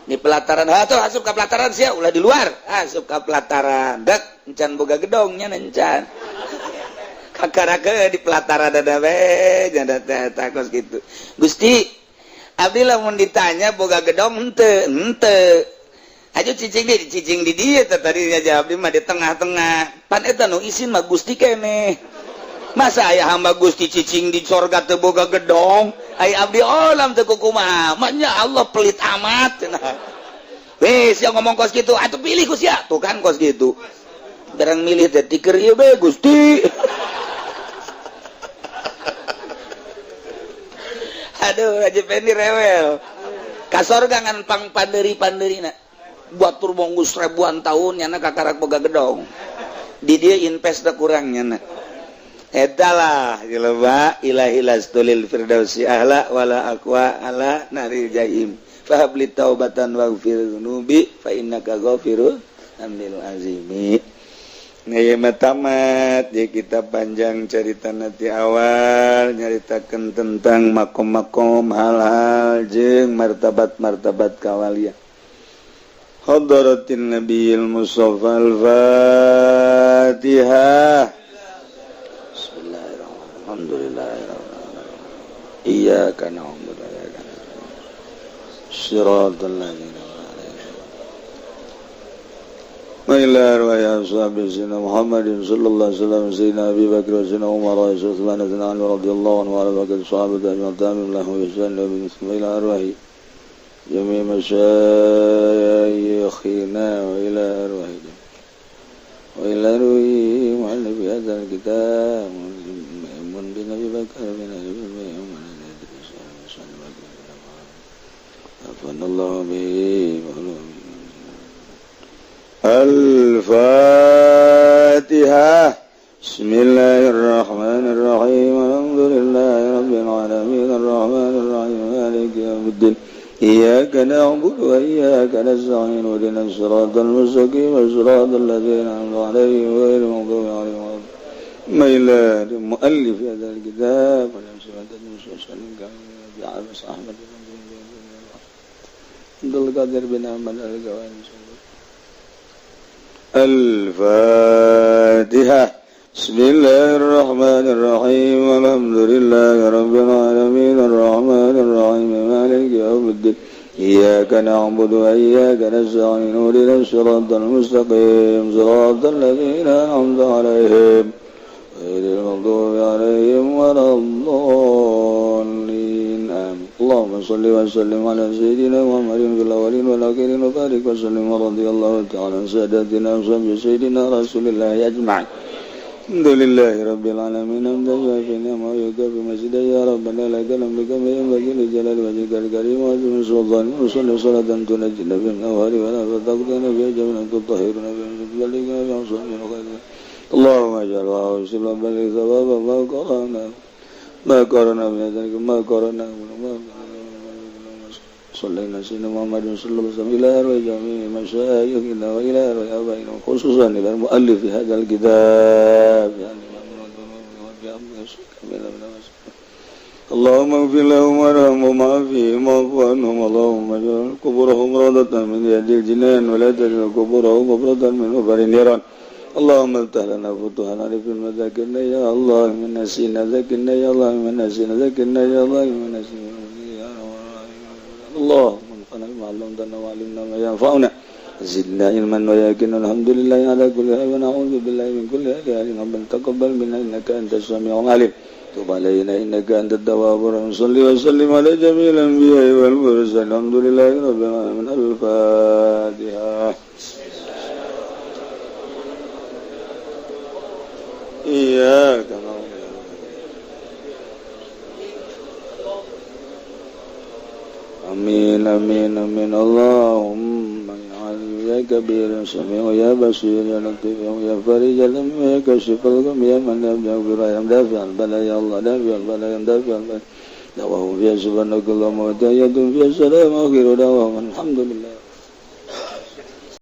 Di pelataran atuh asup ka pelataran sia ulah di luar. Asup ka pelataran. Dek encan boga gedongnya encan. Kakarake di pelataran ada bae janda teh takos gitu. Gusti, abdi lamun ditanya boga gedong henteu, henteu. Aju cicing di cicing di dieu teh tadinya jawab abdi mah di tengah-tengah. Pan eta nu isin mah Gusti keneh. Masa aya hamba Gusti cicing di sorga teu boga gedong, aya abdi olam teu kumaha. Manya Allah pelit amat cenah. Weh, sia ngomong kos kitu, atuh pilih ku sia. Tuh kan kos kitu. Barang milih teh tiker ieu bae Gusti. Aduh, Haji Pendi rewel. Ka sorga ngan pang panderi-panderina. Batur bonggus ribuan tahun nyana kakarak boga gedong. Di dieu invest teh kurang nyana. Etalah jelema ilahi lastulil firdausi ahla wala aqwa ala naril jahim fahabli taubatan waghfir dzunubi fa innaka ghafirul amil azimi. Nah, tamat ya kita panjang cerita nanti awal nyaritakeun tentang makom-makom hal-hal jeung martabat-martabat kawalian. Hadratin Nabiyil Mustafa al-Fatihah. Alhamdulillah. Iyyaka na'budu wa iyyaka nasta'in. Shiratal ladzina wa ila arwahi ashabi sayyidina Muhammadin sallallahu alaihi wasallam, sayyidina Abi Bakr wa sayyidina Umar wa Utsman wa Ali radhiyallahu anhu wa ala baqi sahabati ajma'in lahum bi ihsan wa ila arwahi jami' masyayikhina wa ila arwahi wa ila arwahi mu'allif hadzal kitab mun bin Abi Bakar bin Abi Afanallahu bihi wa Al-Fatihah. Bismillahirrahmanirrahim. Alhamdulillahi rabbil alamin arrahmanir rahim maliki yaumiddin. Iyyaka na'budu wa iyyaka nasta'in ihdinas siratal mustaqim siratal ladzina an'amta 'alaihim ghairil maghdubi 'alaihim waladdallin. Muallif hadzal kitab wa Ahmad Abdul Qadir bin Ahmad Al-Gawani. Al-Fatihah. Bismillahirrahmanirrahim. Alhamdulillahi rabbil alamin arrahmanir rahim maliki yaumiddin. Iyyaka na'budu wa iyyaka nasta'in ihdinas siratal mustaqim siratal ladzina an'amta 'alaihim ghairil maghdubi 'alaihim waladdallin. Amin. Allahumma shalli wa sallim ala sayyidina Muhammadin fil awwalin wal akhirin wa barik wa sallim wa radhiyallahu ta'ala an sadatina wa sayyidina Rasulillah ajma'in. Alhamdulillahi rabbil alamin hamdan yuwaffi ni'amahu wa yukafi mazidah ya rabbana lakal hamdu kama yanbaghi li jalali wajhikal karim wa azimi sultanik wa salli salatan tunajjina min awhali wa la taqdana bi ajmin tutahhiruna bi tuballighuna bi ahsani khair. Allahumma ij'al wa usil bali thawaba ma qarana min dzalika ma qarana صلينا سيدنا محمد صلى الله عليه وسلم إلى أرواح جميع مشايخنا وإلى أرواح آبائنا، خصوصا إلى المؤلف هذا الكتاب. اللهم اغفر لهم وارحمهم وعافهم واعف عنهم. اللهم اجعل قبورهم روضة من رياض الجنان ولا تجعل قبورهم حفرة من حفر النيران. اللهم افتح لنا فتوحا العارفين وذكرنا يا الله من نسينا، ذكرنا يا الله من نسينا، ذكرنا يا الله من نسينا. اللهم انفعنا بما علمتنا وعلمنا ما ينفعنا، زدنا علما ويقينا. الحمد لله على كل حال ونعوذ بالله من كل حال. ربنا تقبل منا انك انت السميع العليم، تب علينا انك انت التواب الرحيم. صل وسلم على جميع الانبياء والمرسلين. الحمد لله رب العالمين. الفاتحه. إياك نعبد. آمين آمين آمين. اللهم يا علي يا كبير يا سميع يا بصير يا لطيف يا فريج الهم يا كاشف الغم يا من لا يغفر يا دافع البلاء يا الله دافع البلاء يا دافع البلاء. دعوهم فيها سبحانك اللهم وتحيتهم فيها السلام، آخر دعواهم الحمد لله.